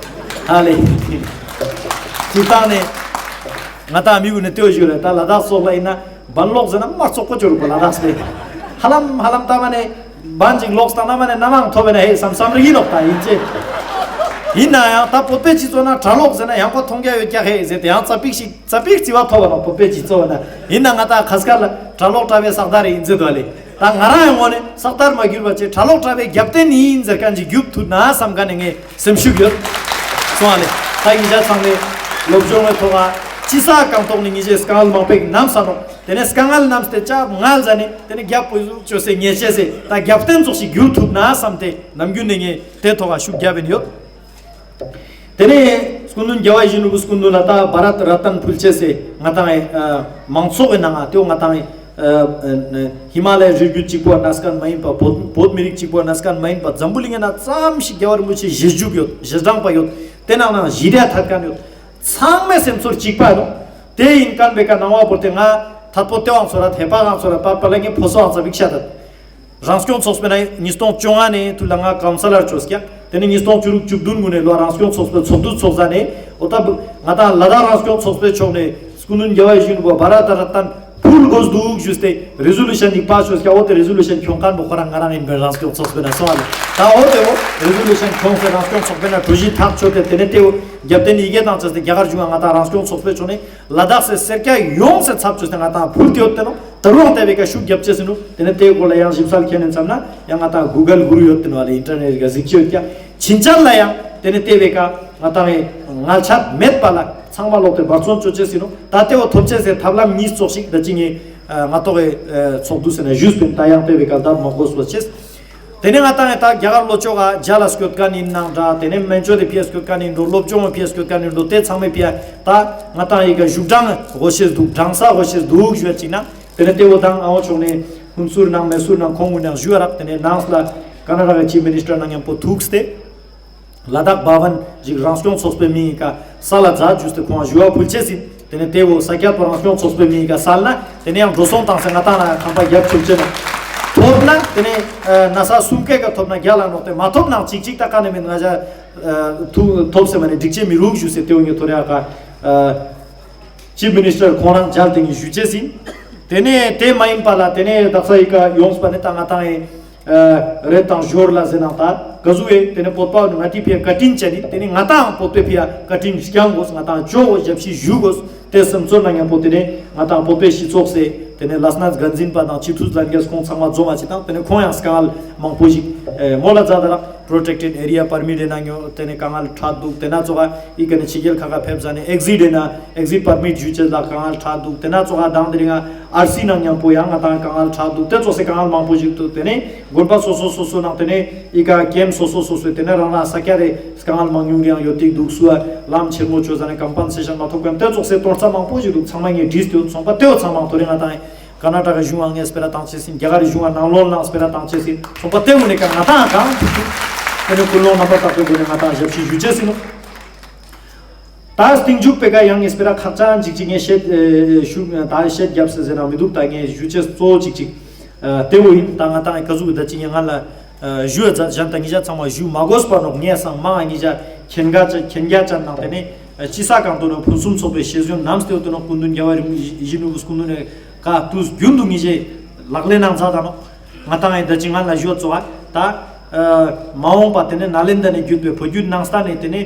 ཧ་ལེ། སྤྱིར་བཏང་ནེ་ང་ཏང་མི་གུན་ནེ་དེ་བོ་ཞུ་རེ་ད་ལ་དྭགས་སོགས་ལ་ཡིན་ན། བན་ལོག་ཟེར་ན་མ་ཙོག་པོ་ཅོ་རུག་པ་ལ་དྭགས་སི། ཧ་ལམ་ཧ་ལམ་ད་མ་ནེ་བན་ཅིག་ལོག་སྟངས་ན་མ་ནེ་ནམ་ཡང་ཐོབ་པ་ན་ཧེ་བསམ་བསམ་རེ་ཡིན་ནོག་ད་ཡིན་ཅེ། ཡིན་ན་ཡང་ད་བོད་པའི་སྤྱི་ཚོགས་ན་གྲྭ་ལོག་ཟེར་ན་ཡང་པ་མཐོང་རྒྱ་ཡོད་ཀྱག་ཧེ་ཟེར་ཏེ་ཡང་ཙ་པིག་ཞིག་ཙ་པིག་རྩི་བ་ཐོབ་པ་ནོག་བོད་པའི་སྤྱི་ཚོགས་ན། ཡིན་ན་ང་ད་ཁ་སྐར་ལ་གྲྭ་ལོག་གྲྭ་པའི་ས་དར་ཡིན་ཟེར་དོ་ལེ། ད་ང་རང་ཡང་ངོ་ནེ་ས་དར་མ་གྱུར་པ་ཅེ་གྲྭ་ལོག་གྲྭ་པའི་རྒྱབ་རྟེན་ཡིན་ཟེར་མཁན་ཅིག་རྒྱུག་ཐུབ་ན་བསམ་མཁན་ནི་ངའི་སེམས་ཤུགས་ཡོད། སོང་བ་ལེ། ད་ཡིན་ཆ་ཚང་མའི་སློབ་སྦྱོང་བའི་ཐོག་ལ་ཅི་ས་གང་ཐོག་ནེ་ངེས་ཤེས་དཀའ་ངལ་མང་པོ་ཞིག་ནམ་ས་ནོག། དེ་ནེ་དཀའ་ངལ་ནམ་སྟེ་ཅག་ངལ་ཟ་ནེ་དེ་ནེ་རྒྱབ་པོ་ཟུག་ཅོས་སེ་ཉེ་ཆེ་སེ་ད་རྒྱབ་རྟེན་ཙོགས་ཤིག་གྱུར་ཐུབ་ན་བསམ་སྟེ་ནམ་རྒྱུན་ནེ་ངས་དེ་ཐོག་ལ་ཤུགས་རྒྱབ་ཡིན་ཡོད། དེ་ནེ་སྐུ་མདུན་རྒྱལ་བ་ཡིད་བཞིན་ནོར་བུ་སྐུ་མདུན་ལ་ད་བྷ་རད་རཏན་ཕུལ་ཅེས་སེ་ང་ཏང་ཨེ་མང་ཚོགས་ཀྱི་ནང་ང་དེ་བོ་ང་ཏང་ཨེ་ཧི་མ་ལ་ཡའི་རི་རྒྱུད་གཅིག་པོ་ན་སྐན་མ་ཡིན་པ་བོད་བོད་མི་རིགས་གཅིག་པོ་ན་སྐན་མ་ཡིན་པ་འཛམ་བུ་གླིང་ངི་ནང་ཙམ་ཞིག་རྒྱལ་བ་རིན་པོ་ཆེ་ཞེ་བཅུག་ཡོད། ཞེ་དྲང་པ་ཡོད། དེ་ནང་ན་ཞི་བདེ་ཐད་མཁན་ཡོད། ཚང་མའི་སེམས་ཚོར་གཅིག་པ་ཡིན་ནོག། དེ་ཡིན་མཁན་པའི་ཀ་ནང་བ་བོར་ཏེ་ང་ཐད་པོ་དེ་བང་ཚོར་ར་ཐེ་པ་གང་ཚོར་ར་པ་པ་ལ་ངའི་ཕོ་སོ་བང་ཚ་བིག་ཤ་ད། རང་སྐྱོང་ཚོགས་པའི་ནང་ཉིས་སྟོང་བཅོ་ལྔ་ནེ་ཐུ་ལ་ང་ཀའུན་སེ་ལར་ཅོས་ཀྱག། དེ་ནེ་ཉིས་སྟོང་བཅུ་དྲུག་བཅུ་བདུན་གུན་ནེ་ལོ་རང་སྐྱོང་ཚོགས་པའི་ཚོགས་འདུ་ཚོགས་ཟ་ནེ་འོ་ད་ང་ཏང་ལ་དྭགས་རང་སྐྱོང་ཚོགས་པའི་ཕྱོགས་ནེ་སྐུ་མདུན་རྒྱལ་བ་ཡིད་བཞིན་ནོར་བུ་བྷ་རད་རཏན་ཕུལ་དགོས་འདུག་ཞུས་ཏེ་རེ་ཟོ་ལུ་ཤན་ཅིག་པ་ཅོས་ཀྱག། འོ་དེ་རེ་ཟོ་ལུ་ཤན་ཁྱོང་མཁན་པོ་ཁོ་རང་ང་རང་ཡིན་པའི་རང་སྐྱོང་ཚོགས་པའི་ནང་སོང་བ་ལེ། ད་འོ་དེ་འོ་རེ་ཟོ་ལུ་ཤན་ཁྱོངས་ཏེ་རང་སྐྱོང་ཚོགས་པའི་ནང་གྲོས་གཞི་ཐག་ཆོད་དེ་དེ་ནེ་དེ་འོ་རྒྱབ་རྟེན་ཡི་གེ་དང་བཅས་ཏེ་རྒྱ་གར་གཞུང་ང་ང་ཏང་རང་སྐྱོང་ཚོགས་པའི་ཕྱོགས་ནེ་ལ་དྭགས་སི་སེར་སྐྱ་ཡོངས་སེ་ཚབ་ཅོས་ཏེ་ང་ཏང་ཕུལ་ཏེ་ཡོད་དེ་ནོག། ད་རུང་དེ་བའི་ཀ་ཤུགས་རྒྱབ་ཅེས་ཡིན་ནོག། དེ་ནེ་དེའི་སྐོར་ལ་ཡང་ཞིབ་གསལ་མཁྱེན་ནེ་བསམ་ན་ཡང་ང་ཏང་གུ་གལ་གུ་རུ་ཡོད་དེ་ནོག་ལེ། ཨིན་ཊར་ནེཊ་ག་གཟིགས་ཅེས་ཡོད་ཀྱག། ཕྱིན་ཆད་ལ་ཡང་དེ་ནེ་དེ་བའི་ཀ་ང་ཏང་ངི་ངལ་ཆད་མེད་པ་ལ་ ཚང་མ་ལོག་སྟེ་འབད་བརྩོན་ཅོ་ཅེས་ཨིན་ནོག། ད་ཏེ་བོ་ཐོབ་ཅེས་སི་ཐབས་ལམ་ཉིས་ཙོགས་ཤིག་ད་ཅི་ངའི་ང་ཏོག་གི་ཚོགས་འདུ་ཟེར་ན་ཞུས་པིན། ད་ཡང་ཏེ་བོའི་ཀ་ལྡབ་མ་གོས་པ་ཅེས། ཏེ་ནེ་ང་ཏང་ངི་ད་རྒྱ་གར་ལོ་ཅོག་ག་མཇལ་ལ་སྐྱོད་ཁན་ཨིན་ནའང་འདྲ། ཏེ་ནེ་སྨན་བཅོས་ཏེ་ཕིའ་སྐྱོད་ཁན་ཨིན་འགྲོ། སློབ་སྦྱོང་ཕིའ་སྐྱོད་ཁན་ཨིན་འགྲོ། ཏེ་ཚང་མའི་ཕིའ་ད་ང་ཏང་ངི་ཀ་བཞུགས་གྲངས་དགོས་ཤེས་འདུག། གྲངས་ས་དགོས་ཤེས་འདུག་ཞུ་ཅིག་ན། ཏེ་ནེ་ཏེ་བོ་དང་ཨ་བོ་ཕྱོགས་ནེ་ཧུན་སུར་ནང་མེ་སུར་ནང་ཁོང་གུན་ནང་ཞུ་བ་རག། ཏེ་ནེ་ནངས་ལ་ཀར་ནཱ་ཊ་ཀའི་ཅིཕ་མི་ནིས་ཊར་ནང་མཉམ་པོ་ཐུགས་ཏེ་ལ་དྭགས་བྷ་ཝན་ཞིག་རང་སྐྱོང་ཚོགས་པའི་མིང་ངི་ཀ་སལ་ལ་མཛད་ཞུས་ཏེ་ཁོང་ཞུ་བ་ཕུལ་ཅེས་ཨིན། ཏེ་ནེ་ཏེ་བོ་ས་སྐྱ་པ་རང་སྐྱོང་ཚོགས་པའི་མིང་ངི་ཀ་སལ་ན་ཏེ་ནེ་ཡང་འགྲོ་སོང་བཏང་སྟེ་ང་ཏང་ལ་ཁང་པ་རྒྱབ་ཆོག་ཅེས་ན། ཐོབ་ན་ཏེ་ནེ་ན་ས་སུམ་ཀའི་ཀ་ཐོབ་ན་རྒྱལ་ལ་ནོག། ཏེ་མ་ཐོབ་ནའང་ཅིག་ཅིག་ད་ཀ་ནེ་མེད་ང་ཞ་ཐོབ་སེ་མ་ནེ་འགྲིག་ཅེས་མི་རུག་ཞུས་སེ་ཏེ་བོ་ངའི་ཐོ་རེ་ཀ་ཅིཕ་མི་ནིས་ཊར་ཁོང་རང་མཇལ་ཏེ་ངའི་ཞུ་ཅེས་ཨིན། ཏེ་ནེ་ཏེ་མ་ཡིན་པ་ལ་ཏེ་ནེ་དག་ས་ཡི་ཀ་ཡོངས་པ་ནེ་ད་ང་ཏང་ངི་རེད་དང་ཞོར་ལ་ཟེར་ནང་ད་ག་ཟུག་ཨེ་ཏེ་ནེ་བོད་པ་ང་ཏིའི་ཕིའ་བཀའ་དྲིན་ཅན་ནི་ཏེ་ནེ་ང་ཏང་བོད་པའི་ཕིའ་བཀའ་དྲིན་སྐྱང་དགོས། ང་ཏང་ཅོ་དགོས། ཞབས་ཕྱི་ཞུ་དགོས། ཏེ་སེམས་ཚོར་ནང་མཉམ་པོ་ཏེ་ནེ་ང་ཏང་བོད་པའི་སྤྱི་ཚོགས་སི་ཏེ་ནེ་ལས་སྣ་འགན་འཛིན་པ་དང་སྤྱི་འཐུས་ལྷན་རྒྱས་ཁོང་ཚང་མ་འཛོམས་པ་ཅིག་དང་ཏེ་ནེ་ཁོང་ཡང་དཀའ་ངལ་མང་པོ་ཞིག་མོལ་ལ་མཛད་ད་རག། པྲོ་ཊེཀ་ཊེཌ་ཨེ་རི་ཡ་པར་མིཊ་ཨིན་ན་ཉོ་ཏེ་ནེ་དཀའ་ངལ་འཕྲད་འདུག། ཏེ་ན་ཙོགས་ཨི་ཀ་ནེ་ཕྱི་རྒྱལ་ཁག་ག་ཕེབས་ཟ་ནེ་ཨེག་ཟིཊ་ཨིན་ན་ཨེག་ཟིཊ་པར་མིཊ་ཞུ་ཅེས་ལ་དཀའ་ངལ་འཕྲད་འདུག། ཏེ་ན་ཙོགས་ཨ་དང་དེ་རིང་ཨར་སི་ནང་མཉམ་པོ་ཡང་ང་ཏང་དཀའ་ངལ་འཕྲད་འདུག། ཏེ་ཙོགས་སེ་དཀའ་ངལ་མང་པོ་ཞིག་འདུག། ཏེ་ནེ་དགོན་པ་སོ་སོ་སོ་སོ་ནང་ཏེ་ནེ་ཨི་ཀ་ཀེམ་སོ་སོ་སོ་སོའི་ཏེ་ནེ་རང་རང་ས་ཀྱ་རེ་དཀའ་ངལ་མང་ཉུང་རེ་ཡང་ཡོད་ཏེ་འདུག། སུའ་ལམ་ཆེན་མོ་ཅོ་ཟ་ནེ་ཀམ་པན་སེ་ཤན་མ་ཐོབ་ཁན་ཏེ་ཙོགས་སེ་དོན་རྩ་མང་པོ་ཞིག་འདུག། ཚང་མ་ངས་བྲིས་ཏེ་ཡོད། སོང་པ་ཏེ་བོ་ཚང་མ་ཐོ་རེ་ང་ཏང་ཀར་ནཱ་ཊ་ཀ་གཞུང་ངའང་སྤེ་ར་བཏང་ཅེས་ཨིན། རྒྱ་གར་གཞུང་ངའང་ནང་ལོགས་ནང་སྤེ་ར་བཏང་ཅེས་ཨིན། སོང་པ་ཏེ་བོ་ནེ་ཀ་ང་ཏང་གང་ཏེ་ནེ་ཀུན་སློང་རྣམ་པར་དག་པའི་སྒོ་ནེ་ང་ཏང་ཞབས་ཕྱི་ཞུ་ཅེས་ཨིན་ནོག། ད་སྟིང་མཇུག་པའི་ཀ་ཡང་ངས་སྤེ་ར་ཁག་ཅན་ཅིག་ཅིག་ངས་བཤད་ཞུ་ད་བཤད་རྒྱབ་སེ་ཟེར་ན་མི་འདུག། ད་ངས་ཞུ་ཅེས་གཙོ་བོ་ཅིག་ཅིག་ཏེ་བོ་ཨིན། ད་ང་ཏང་ཀ་ཟུག་གི་ད་ཅི་ངས་ང་ལ་ཞུ་ཡ་ཛད་ཞན་ད་ཉེ་ཞ་ཚང་མ་ཞུ་མ་དགོས་པ་ནོག། ངས་སང་མང་ཉེ་ཞ་ཁྱེན་ག་ཅན་ཁྱེན་ག་ཅན་ནང་ཏེ་ནེ་ཅི་ས་གང་དུ་ནོག་ཕུན་སུམ་ཚོགས་པའི་ཤེས་ཡོན་ནམ་སྟེ་ཡོད་དུ་ནོག། སྐུ་མདུན་རྒྱལ་བ་རིན་པོ་ཆེ་ཡིད་བཞིན་ནོར་བུ་སྐུ་མདུན་ནེ་ཀ་དུས་རྒྱུན་དུ་ཉེ་ཞའི་ལག་ལེན་ནང་ཛད་ད་ནོག། ང་ཏང་ཨེ་ད་ཅི་ང་ལ་ཞུ་བ་ཙོགས་ཨ་ད་མ་འོངས་པ་ཏེ་ནེ་ནཱ་ལེནྡྲ་ནེ་བརྒྱུད་པའི་བོད་བརྒྱུད་ནང་བསྟན་ནེ་ཏེ་ནེ་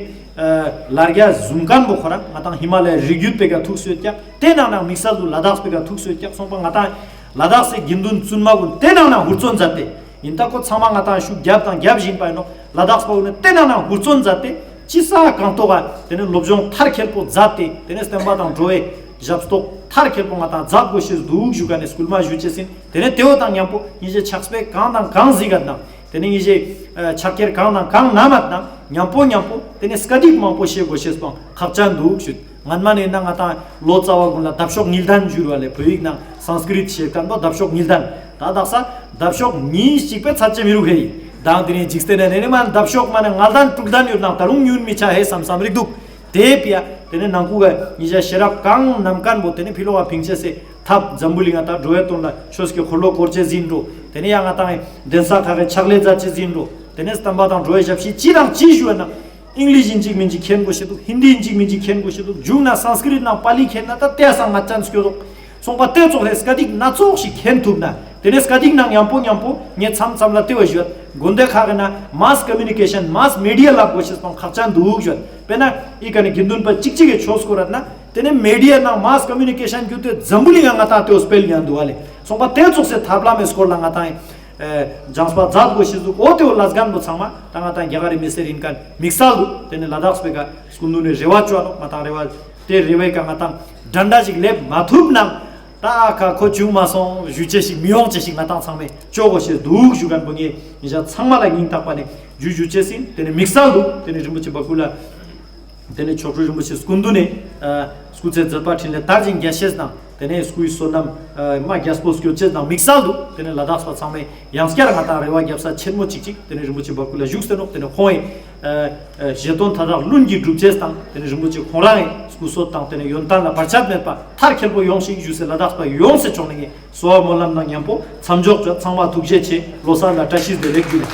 ལ་རྒྱ་ཟུམ་ཁན་བོ་ཁོ་རང་ང་ཏང་ཧི་མ་ལ་ཡའི་རི་བརྒྱུད་པའི་ཀ་ཐུགས་སུ་ཡོད་ཀྱག། ཏེ་ནང་ནང་དམིགས་བསལ་དུ་ལ་དྭགས་པའི་ཀ་ཐུགས་སུ་ཡོད་ཀྱག། སོང་པ་ང་ཏང་ལ་དྭགས་སི་དགེ་འདུན་བཙུན་མ་གུན་ཏེ་ནང་ནང་ཧུར་བརྩོན་ཛད་དེ་ཨིན། ད་ཁོ་ཚང་མ་ང་ཏང་ཤུགས་རྒྱབ་དང་རྒྱབ་བཞིན་པ་ཨིན་ནོག། ལ་དྭགས་པ་གུན་ནི་ཏེ་ནང་ནང་ཧུར་བརྩོན་ཛད་དེ་ཅི་ས་གང་ཐོག་ག་ཏེ་ནེ་སློབ་སྦྱོང་མཐར་འཁྱོལ་པོ་ཛད་དེ་ཏེ་ནེ་བསྟན་པ་དང་འགྲོ་བའི་ཞབས་ཏོག་མཐར་འཁྱོལ་པོ་ང་ཏང་ཛད་དགོས་ཤེས་འདུག་ཞུ་ཁན་ནི་སྐུལ་མ་ཞུ་ཅེས་ཨིན། ཏེ་ནེ་ཏེ་བོ་དང་མཉམ་པོ་ཉེ་ཞའི་ཕྱག་དཔེ་གང་དང་གང་གཟིགས་ཁན་དང་ཏེ་ནེ་ཉེ་ཞའི་ཕྱག་འཁྱེར་གང་དང་གང་ནམ་ཡོད་ནང་མཉམ་པོ་མཉམ་པོ་ཏེ་ནེ་སྐད་ཡིག་མང་པོ་ཤེས་དགོས་ཤེས་པོ་ཁག་ཅན་འདུག་ཞུ། སྔན་མ་ནེ་ན་ང་ཏང་ལོ་ཙཱ་བ་གུན་ལ་ལྡབ་ཤོག་ཉིས་ལྡན་ཞུ་རུ་བ་ལེ། བོད་ཡིག་ནང་སཾསྐྲྀཏ་ཤེས་ཁན་པོ་ལྡབ་ཤོག་ཉིས་ལྡན། ད་དག་ས་ལྡབ་ཤོག་ཉིས་ཤིག་པོ་ཚད་ཅེས་མི་རུག་ཧེ། དང་ཏེ་ནེ་འཇིག་རྟེན་ནེ་ནེ་མ་ལྡབ་ཤོག་མ་ནེ་ལྔ་ལྡན་དྲུག་ལྡན་ཡོད་ནང་ད་རུང་ཉུང་མི་ཆ་ཧེ་སམ་སམ་རིག་འདུག། ཏེ་ཕིའ་ཏེ་ནེ་ནང་ཁུལ་ག་ཉེ་ཞ་ཤེས་རབ་གང་ནམ་ཁན་བོ་ཏེ་ནེ་ཕི་ལོག་ག་ཕིང་ཅེས་སི་ཐབས་འཛམ་བུ་གླིང་ང་ད་འགྲོ་བའི་དོན་ལ་ཆོས་ཀྱི་འཁོར་ལོ་བསྐོར་ཅེས་ཨིན་འགྲོ། ཏེ་ནེ་ཡང་ང་ཏང་གདན་ས་ཁག་གི་ཕྱག་ལས་ཛད་ཅེས་ཨིན་འགྲོ། ཏེ་ནེ་བསྟན་པ་དང་འགྲོ་བའི་ཞབས་ཕྱི་ཅི་དང་ཅི་ཞུ་བ་ན་ཨིང་ལིཤ་ཨིན་ཅིག་མིན་ཅིག་མཁྱེན་དགོས་ཤེས་འདུག། ཧིན་དི་ཨིན་ཅིག་མིན་ཅིག་མཁྱེན་དགོས་ཤེས་འདུག། མཇུག་ན་སཾསྐྲྀཏ་ནང་པཱ་ལི་མཁྱེན་ན་ད་ཏེ་སང་ང་ཅན་སྐྱོ་འདུག། སོང་པ་ཏེ་ཙོགས་ལ་སྐད་ཡིག་སྣ་ཚོགས་ཤིག་མཁྱེན་ཐུབ་ན་ཏེ་ནེ་སྐད་ཡིག་ནང་མཉམ་པོ་མཉམ་པོ་ངས་མཚམས་མཚམས་ལ་ཏེ་བོ་ཞུ་བ་དགོན་སྡེ་ཁག་གི་ནང་མཱས་ཀོ་མུ་ནི་ཀེ་ཤན་མཱས་མི་ཌི་ཡ་ལབ་དགོས་ཤེས་པོ་ཁག་ཅན་འདུག་ཞུ་བ། དཔེར་ན་ཨི་ཀ་ནེ་དགེ་འདུན་པ་ཅིག་ཅིག་གི་ཆོས་སྐོར་ར་ན་ཏེ་ནེ་མི་ཌི་ཡ་ནང་མཱས་ཀོ་མུ་ནི་ཀེ་ཤན་བརྒྱུད་དེ་འཛམ་བུ་གླིང་ང་ང་ཏང་ཏེ་བོ་སྤེལ་ཉན་འདུག་བ་ལེ། སོང་པ་ཏེ་ཙོགས་སི་ཐབས་ལམ་མི་སྐོར་ལ་ང་ཏང་ཨེ་སྦྱངས་པ་ཛད་དགོས་ཤེས་འདུག། འོ་ཏེ་བོ་ལས་འགན་པོ་ཚང་མ་ད་ང་ཏང་རྒྱ་གར་རི་མི་སེར་ཨིན་ཁན་དམིགས་བསལ་དུ་ཏེ་ནེ་ལ་དྭགས་པའི་ཀ་སྐུ་མདུན་ནི་རེ་བ་ཅོ་ནོག། ང་ཏང་རེ་བ་ཏེ་རེ་བའི་ཀ་ང་ཏང་འགྲན་ཟླ་ཞིག་ལེབ་མ་ཐུབ་ནའང་ད་ཁ་ཁོ་བྱུང་མ་སོང་ཞུ་ཅེས་ཤིག་མི་ཡོང་ཅེས་ཤིག་ང་ཏང་ཚང་མས་ཅོ་དགོས་ཤེས་འདུག་ཞུ་ཁན་པོ་ངས་ཉེ་ཞ་ཚང་མ་ལ་སྙིང་ཐག་པ་ནེ་ཞུ་ཞུ་ཅེས་ཨིན། ཏེ་ནེ་དམིགས་བསལ་དུ་ཏེ་ནེ་རིན་པོ་ཆེ་བ་ཀུ་ལ་ཏེ་ནེ་མཆོག་སྤྲུལ་རིན་པོ་ཆེ་སྐུ་མདུན་ནེ་ཨ་སྐུ་ཚེ་མཛད་པ་འཕྲིན་ལས་དར་ཞིང་རྒྱས་ཤེས་དང་ཏེ་ནེ་སྐུའི་བསོད་ནམས་ཨ་མ་རྒྱས་པོ་སྐྱོད་ཅེས་དང་དམིགས་བསལ་དུ་ཏེ་ནེ་ལ་དྭགས་པ་ཚང་མས་ཡང་བསྐྱར་ང་ཏང་རེ་བ་རྒྱབ་ས་ཆེན་མོ་ཅིག་ཅིག་ཏེ་ནེ་རིན་པོ་ཆེ་བ་ཀུ་ལ་བཞུགས་ཏེ་ནོག། ཏེ་ནེ་ཁོང་ངི་ཨ་ཨ་བཞེད་དོན་མཐའ་དག་ལྷུན་གྱིས་འགྲུབ་ཅེས་དང་ཏེ་ནེ་རིན་པོ་ཆེ་ཁོང་རང་ངི་སྐུ་གསོ་དང་ཏེ་ནེ་ཡོན་ཏན་ལ་བར་ཆད་མེད་པ་མཐར་འཁྱོལ་པོ་ཡོང་ཞིག་ཞུས་སེ་ལ་དྭགས་པ་ཡོངས་སི་ཕྱོགས་ནེ་ངས་གསོལ་བ་སྨོན་ལམ་དང་མཉམ་པོ་མཚམས་འཇོག་ཅོ། ཚང་མ་ཐུགས་རྗེ་ཆེ། ལོ་གསར་ལ་བཀྲ་ཤིས་བདེ་ལེགས་ཞུ།